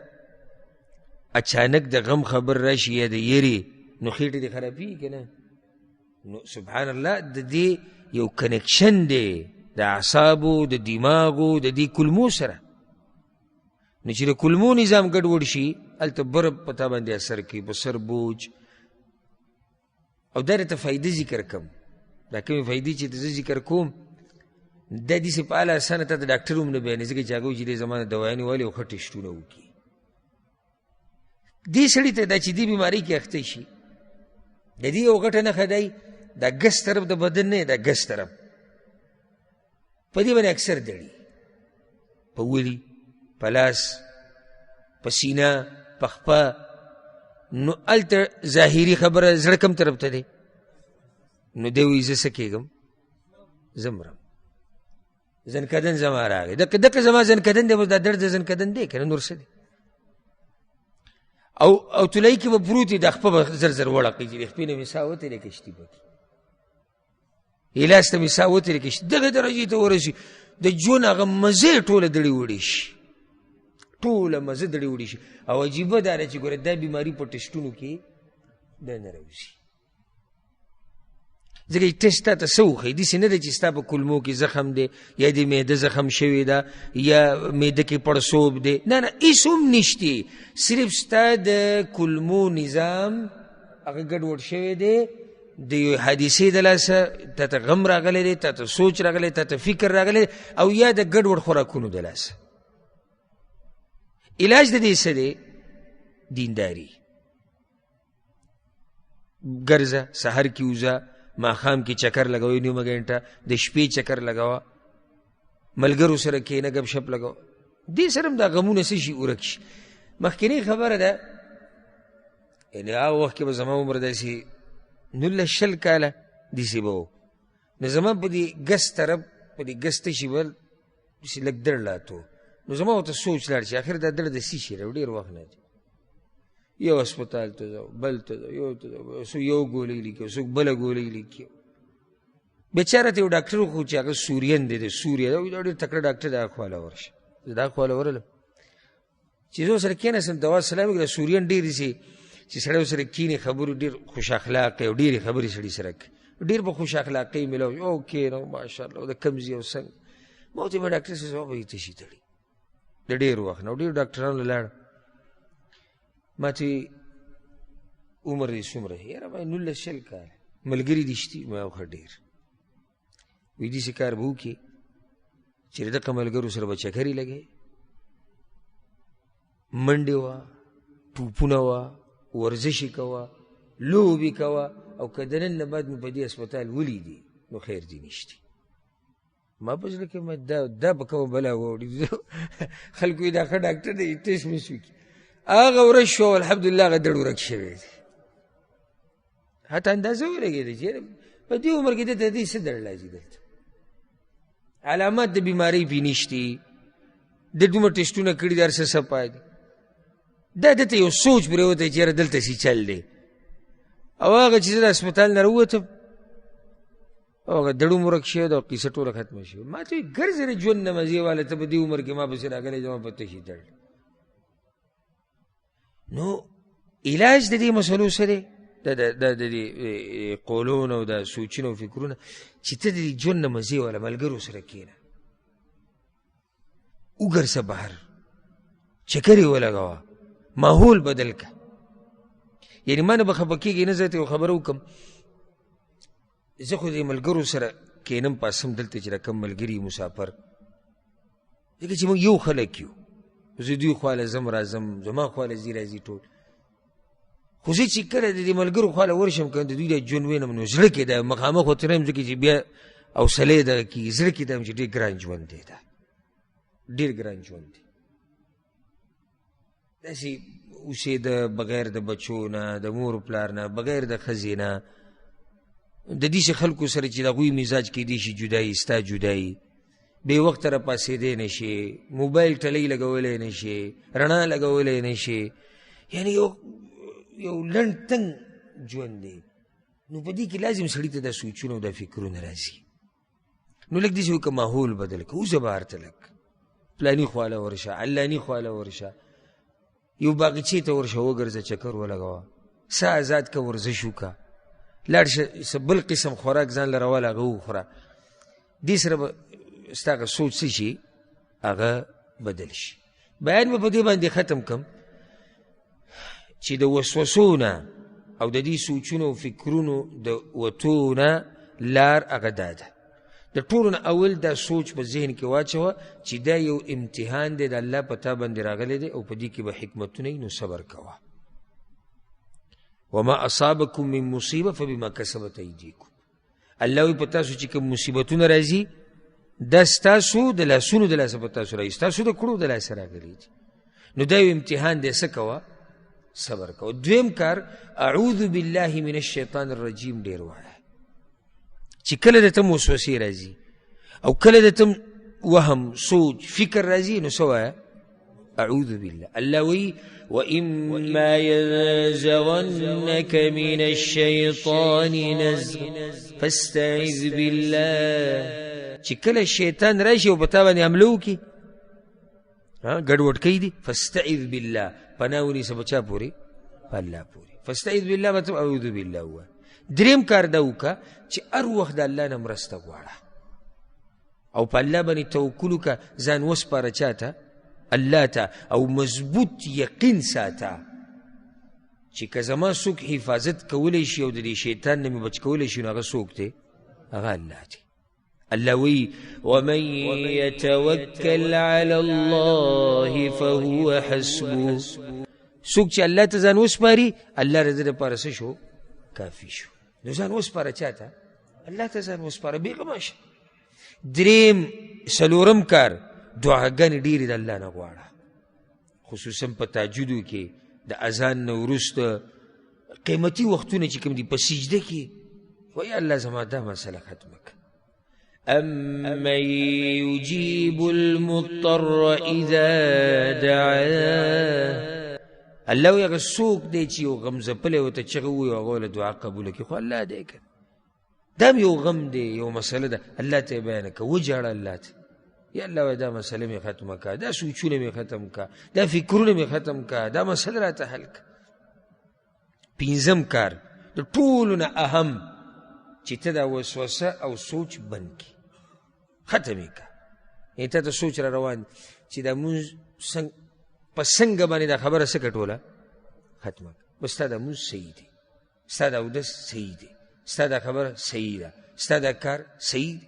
Speaker 1: اچانک د غم خبر راشي یا د یرې، نو خېټه دې خرابېږي که نه؟ نو سبحان الله، د دې یو کنکشن دی د اعصابو، د دماغو، د دې کولمو سره. نو چې د کولمو نظام ګډوډ شي، هلته برب په تا باندې اثر کوي، په سر بوج. او دا راته فایده ذکر کوم، دا کومې فایدې چې زه ذکر کوم، دا داسې په اعلی اسانه تا ته ډاکټر هم نه بیانوي، ځکه چې هغه وایي چې دې زما نه دوایانې والي او ښه ټسټونه وکړي. دې سړي ته دا چې دې بیمارۍ کې اخته شي، د دې یو غټه نښه دی، دا ګس طرف د بدن نه، دا ګس طرف په دې باندې اکثر دړي، په ولي، په لاس، په سینه، په خپه. نو هلته ظاهري خبره زړه کوم طرف ته دی؟ نو دی وایي زه څه کېږم، زه مرم، ځنکدن زما راغی، دقه زما ځنکدن دی، بس دا درد د ځنکدن دی که نه نور څه دی. او تلای کې به پروت وي، دا خپه به زر زر وړقوي چې د خپې نه مې ساه وتلې کشتي پکې، لاس ته مې ساه وتلې کشتي، دغه درجې ته ورسي، د ژوند هغه مزې ټوله دړې وړې شي، ټوله مزه دړې وړې شي. او عجیبه دا ده چې ګوره دا بیماري په ټسټونو کې دا نه راوځي، ځکه چې ټسټ تا ته څه وښیي، داسې نه ده چې ستا په کولمو کې زخم دی یا د معده زخم شوی ده یا معده کې پړسوب دی، نه نه، هېڅ هم نشتی، صرف ستا د کولمو نظام هغه ګډوډ شوی دی، د یوې حادثې د لاسه تا ته غم راغلی دی، تا ته سوچ راغلی، تا ته فکر راغلی، او یا د ګډوډ خوراکونو د لاسه. علاج د دې څه دی؟ دینداري. ګرځه، سحر کې وځه، ماښام کې چکر لګوي نیمه ګنټه، د شپې چکر لګوه، ملګرو سره کښېنه، ګپ شپ لګوه، دې سره هم دا غمونه څه شي ورک شي. مخکینۍ خبره ده، یعنې هغه وخت کې به زما عمر داسې 19 20 کاله داسې به و، نو زما په دې ګس طرف، په دې ګس تشي به داسې لږ دړ لاتو، نو زما ورته سوچ لاړ چې اخر دا دړ د څه شي دی، ډېر وخت نه دی. یو هسپتال ته ځو، بل ته ځو، یو ته ځو، څوک یو ګولۍ لیکي، څوک بله ګولۍ لیکي. بېچاره ته یو ډاکټر وښود چې هغه سوریان دی، د سوریه دی، دا ډېر تکړه ډاکټر دی، هغه خواله ورشه. زه دا خواله ورغلم چې زه ورسره کښېناستم، دوا سلام یې کړه. سوریان ډېر دي چې سړی ورسره کښېني، خبرو ډېر خوش اخلاقه او ډېرې خبرې سړي سره کوي، ډېر په خوش اخلاقۍ ملاو شو. او کښېنه، ماشاءالله، د کوم ځای او څنګه. ما ورته وویل، ډاکټر صاحب، زما به یې څه شي تړي د ډېر وخت نه، او ډېرو ډاکټرانو له لاړم. ما ته عمر دې څومره؟ یاره ما 19 20 کاله. ملګري دې شتي؟ ما خو ډېر. وایي داسې کار به وکړي چې د دغه ملګرو سره به چکرې لګوې، منډې وه، ټوپونه وه، ورزش یې کوه، لوبې کوه، او که د نن نه بعد مې په دې هسپتال ولیدې نو خیر دې نشتي. ما په زړه کې ما دا به کومه بلا واوړي، خلکو یې دا ښه ډاکټر دی، ټیسټ مې وکړي. هغه ورځ شوه الحمدلله هغه دړ ورک شوی دی. حتی اندازه ولګېده چې په دې عمر کې دلته دې څه دړ راځي، دلته علامات د بیمارۍ پې نشتي، د دومره ټیسټونه کړي دي، هر څه صفا دي. دا ده ته یو سوچ پرېوتی چې یاره دلته څه چل دی. او هغه چې زه د هسپتال نه راووتم او هغه دړ هم ورک شوی دی او قیصه ټوله ختمه شوې. ما ته وایي ګرځې د ژوند نه مزې واله، ته په دې عمر کې ما پسې راغلی زما په تشي دړ. نو علاج د دې مسلو څه دی؟ د دې قولون او د سوچونو او فکرونه چې ته د ژوند نه مزې واله ملګرو سره کښېنه، وګرځه بهر، چکرې ولګوه، ماحول بدل کړه. یعنې ما نه به خفه کېږي نه، زه ته یو خبره وکړم. زه خو دې ملګرو سره کښېنم پاسم دلته چې دا کوم ملګري مسافر، ځکه چې موږ یو خلک یو، زه دوی خواله ځم راځم، زما خواله ځي راځي ټول. خو زه چې کله د دې ملګرو خواله ورشم که د دوی د ژوند وینم نو زړه کې دا مخامخ ورته نه یم، ځکه چې بیا حوصله یې دغه کېږي، زړه کې دا یم چې ډېر ګران ژوند دی، دا ډېر ګران ژوند دی. داسې اوسېده بغیر د بچو نه، د مور پلار نه، بغیر د ښځې نه، د داسې خلکو سره چې د هغوی مزاج کېدای شي جدایي، ستا جدایي، بې وخته راپاڅېدی نه شي، موبایل ټلۍ لګولی نه شي، رڼا لګولی نه شي، یعنې یو لنډ تنګ ژوند دی. نو په دې کې لازم سړي ته دا سوچونه او دا فکرونه راځي. نو لږ داسې وکړه، ماحول بدل کړه، وځه بهر ته، لږ پلاني خواله ورشه، علاني خواله ورشه، یو باغچې ته ورشه، وګرځه، چکر ولګوه، ساه ازاد که، ورزش وکړه، لاړ شه څه بل قسم خوراک ځان له راواله هغه وخوره. دې سره به ستا هغه سوچ څه شي، هغه بدل شي. بیان به په دې باندې ختم کړم چې د وسوسو نه او د دې سوچونو او فکرونو د وتو نه لار هغه دا ده. د ټولو نه اول دا سوچ په ذهن کې واچوه چې دا یو امتحان دی، د الله په تا باندې راغلی دی او په دې کې به حکمتونه وي، نو صبر کوه. وما اصابکم من مصیبه فبما کسبت ایدیکم. الله وایي په تاسو چې کوم مصیبتونه راځي دا ستاسو د لاسونو د لاسه په تاسو راځي، ستاسو د کړو د لاسه راغلي دي. نو دا یو امتحان دی، څه کوه؟ صبر کوه. دویم کار، اعوذ بالله من الشیطان الرجیم ډېر وایه چې کله درته وسوسې راځي او کله درته وهم سوچ فکر راځي نو څه وایه؟ اعوذ بالله. الله وی واما ينزغنك من الشيطان نزغ فاستعذ بالله. چې کله شیطان راشي او په تا باندې حمله وکړي، ګډوډ کوي دي، فاستعذ بالله، پناه ونیسه په چا پورې؟ په الله پورې. فاستعذ بالله مطلب اعوذ بالله ووایه. دریم کار دا وکړه چې هر وخت د الله نه مرسته غواړه او په الله باندې توکل وکړه، ځان وسپاره چا ته؟ الله ته، او مضبوط یقین ساته چې که زما څوک حفاظت کولی شي او د دې شیطان نه مې بچ کولی شي نو هغه څوک دی؟ هغه الله دی. الله وی ومن يتوکل علی الله فهو حسبه. څوک چې الله ته ځان وسپاري الله د ده لپاره څه شو؟ کافي شو. نو ځان وسپاره چا ته؟ الله ته ځان وسپاره، بېغمه شه. دریم څلورم کار، دعاګانې ډېرې د الله نه غواړه، خصوصا په تهجدو کې د اذان نه وروسته قیمتي وختونه چې کوم دي په سجده کې وایي الله زما دا مسله ختمه کړه. أمن يجيب المضطر إذا دعاه. الله وایي هغه څوک دی چې یو غم ځپلی ورته چغه ووایي او هغه له دعا قبوله کړي، خو الله دی که دا هم یو غم دی، یو مسله ده، الله ته یې بیانه کړه، وژاړه الله ته، یا الله وایي دا مسله مې ختمه کړه، دا سوچونه مې ختم کړه، دا فکرونه مې ختم کړه، دا مسله راته حل کړه. پنځم کار د ټولو نه اهم چې ته دا وسوسه او سوچ بند کړي، ختم یې کړه. یعنې تا ته سوچ را روان چې دا مونځ په څنګه باندې دا خبره څه کړه ټوله ختمه کړه. بس ستا دا لمونځ صحیح دی، ستا دا اودس صحیح دی، ستا دا خبره صحیح ده، ستا دا کار صحیح دی.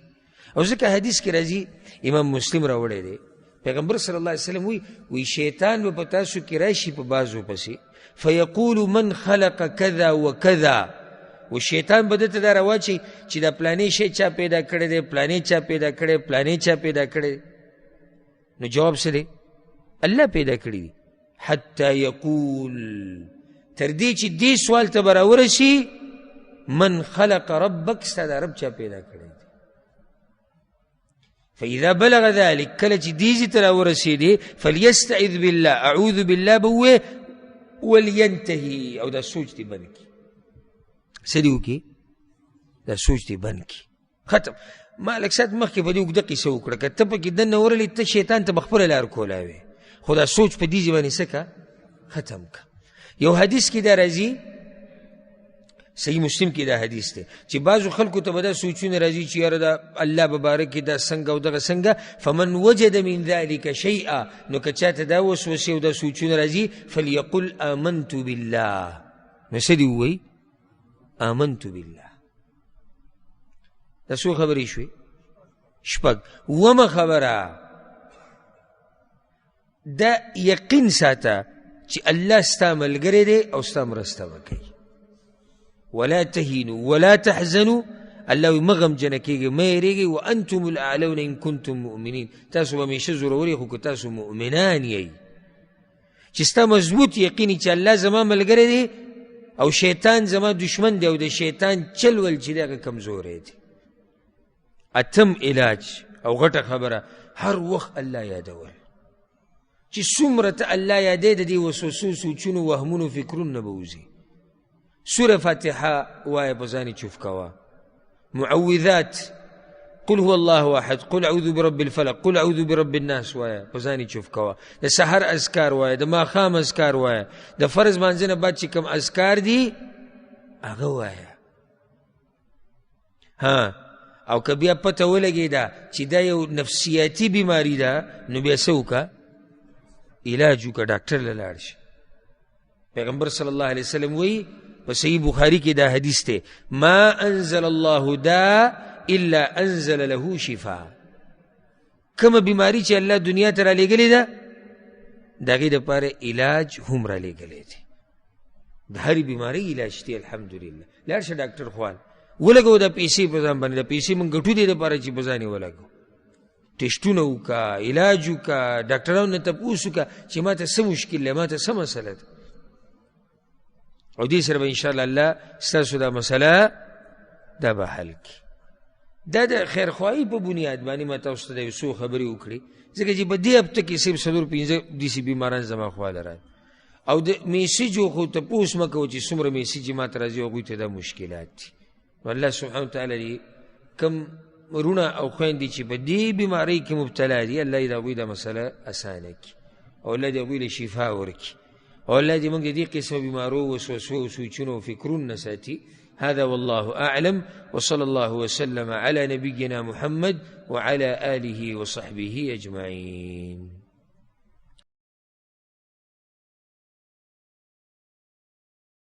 Speaker 1: او ځکه حدیث کې راځي، امام مسلم راوړی دی، پیغمبر صلی الله علیه وسلم وایي شیطان به په تاسو کې راشي په بعضو پسې، فیقول من خلق کذا وکذا، و شیطان به ده ته دا راواچوي چې دا پلانې شی چا پیدا کړی دی، پلانې چا پیدا کړی، پلانې چا پیدا کړی. نو جواب څه دی؟ الله پیدا کړی دی. حتی یقول، تر دې چې دې سوال ته به راورسي، من خلق ربک، ستا دا رب چا پیدا کړی دی. فإذا بلغ ذلك، کله چې دې ځای ته راورسېدې، فلیستعذ بالله، اعوذ بالله به ووایې، ولینتهي، او دا سوچ دې بند کړي. څه دې وکړي؟ دا سوچ دې بند کړي، ختم. ما لږ ساعت مخکې په دې اوږده قصه وکړه، که ته پکې دننه ورغلې ته شیطان ته به خپله لار کولاوې، خو دا سوچ په دې ځای باندې څه که ختم که. یو حدیث کې دا راځي، صحیح مسلم کې دا حدیث دی، چې بعضو خلکو ته به دا سوچونه راځي چې یاره دا الله به بارک کړي، دا څنګه او دغه څنګه. فمن وجد من ذلک شیئا، نو که چاته دا وسوسې او دا سوچونه راځي، فلیقل آمنت بالله، نو څه دې ووایي؟ آمنت بالله. دا څو خبرې شوې؟ شپږ. اوومه خبره، دا یقین ساته چې الله ستا ملګری دی او ستا مرسته به کوي. ولا تهینوا ولا تحزنوا، الله وایي مه غمجنه کېږئ، مه یېرېږئ، وانتم الاعلون ان کنتم مؤمنین، تاسو به همیشه زورور یئ خو که تاسو مؤمنان یئ. چې ستا مضبوط یقین چې الله زما ملګری دی او شیطان زما دشمن دی او د شیطان چل ول چې دی هغه کمزوری دی. اتم علاج او غټه خبره، هر وخت الله یادول. چې څومره ته الله یادې، د دې وسوسو، سوچونو، وهمونو، فکرونو نه به وځي. سوره فاتحه وایه، په ځان یې چوف کوه. معوذات، قل هو الله احد، قل اعوذ برب الفلق، قل اعوذ برب الناس وایه، په ځان یې چوف کوه. د سحر اذکار وایه، د ماښام اذکار وایه، د فرض لمانځه نه بعد چې کوم اذکار دي هغه وایه. ها، او که بیا پته ولګېده چې دا یو نفسیاتي بیماري ده، نو بیا څه وکړه؟ علاج وکړه، ډاکټر له لاړ شي. پیغمبر صلی الله علیه وسلم وایي په صحیح بخاري کې دا حدیث دی، ما انزل الله دا الا انزل له شفا. کومه بیماري چې الله دنیا ته رالیږلې ده، د هغې دپاره علاج هم رالیږلی دی. د هرې بیمارۍ علاج دی الحمدلله. لاړ شه ډاکټر خوال ولګوه دا پیسې په ځان باندې، دا پیسې موږ ګټو دې دپاره چې په ځان یې ولګوو. ټسټونه وکړه، علاج وکړه، ډاکټرانو نه تپوس وکړه چې ما ته څه مشکل دی، ما ته څه مسله ده. او دې سره به انشاءالله الله ستاسو دا مسله دا به حل کړي. دا د خیرخواهي په بنیاد باندې ما تاسو ته د یو څو خبرې وکړې، ځکه چې په دې هفته کې صرف څلور پنځه داسې بیماران زما خواله راغلي. او د میسجو خو تپوس مه کوه چې څومره میسج ما ته راځي، هغوی ته دا مشکلات دي. نو الله سبحانه وتعالی دې کوم وروڼه او خویندې چې په دې بیمارۍ کې مبتلا دي، الله دې د هغوی دا مسله اسانه کړي، او الله دې هغوی له شفا ورکړي، او الله دې موږ د دې قسمه بیمارو، وسوسو او سوچونو او فکرونو نه ساتي. هذا والله أعلم، وصلى الله وسلم على نبينا محمد وعلى آله وصحبه أجمعين.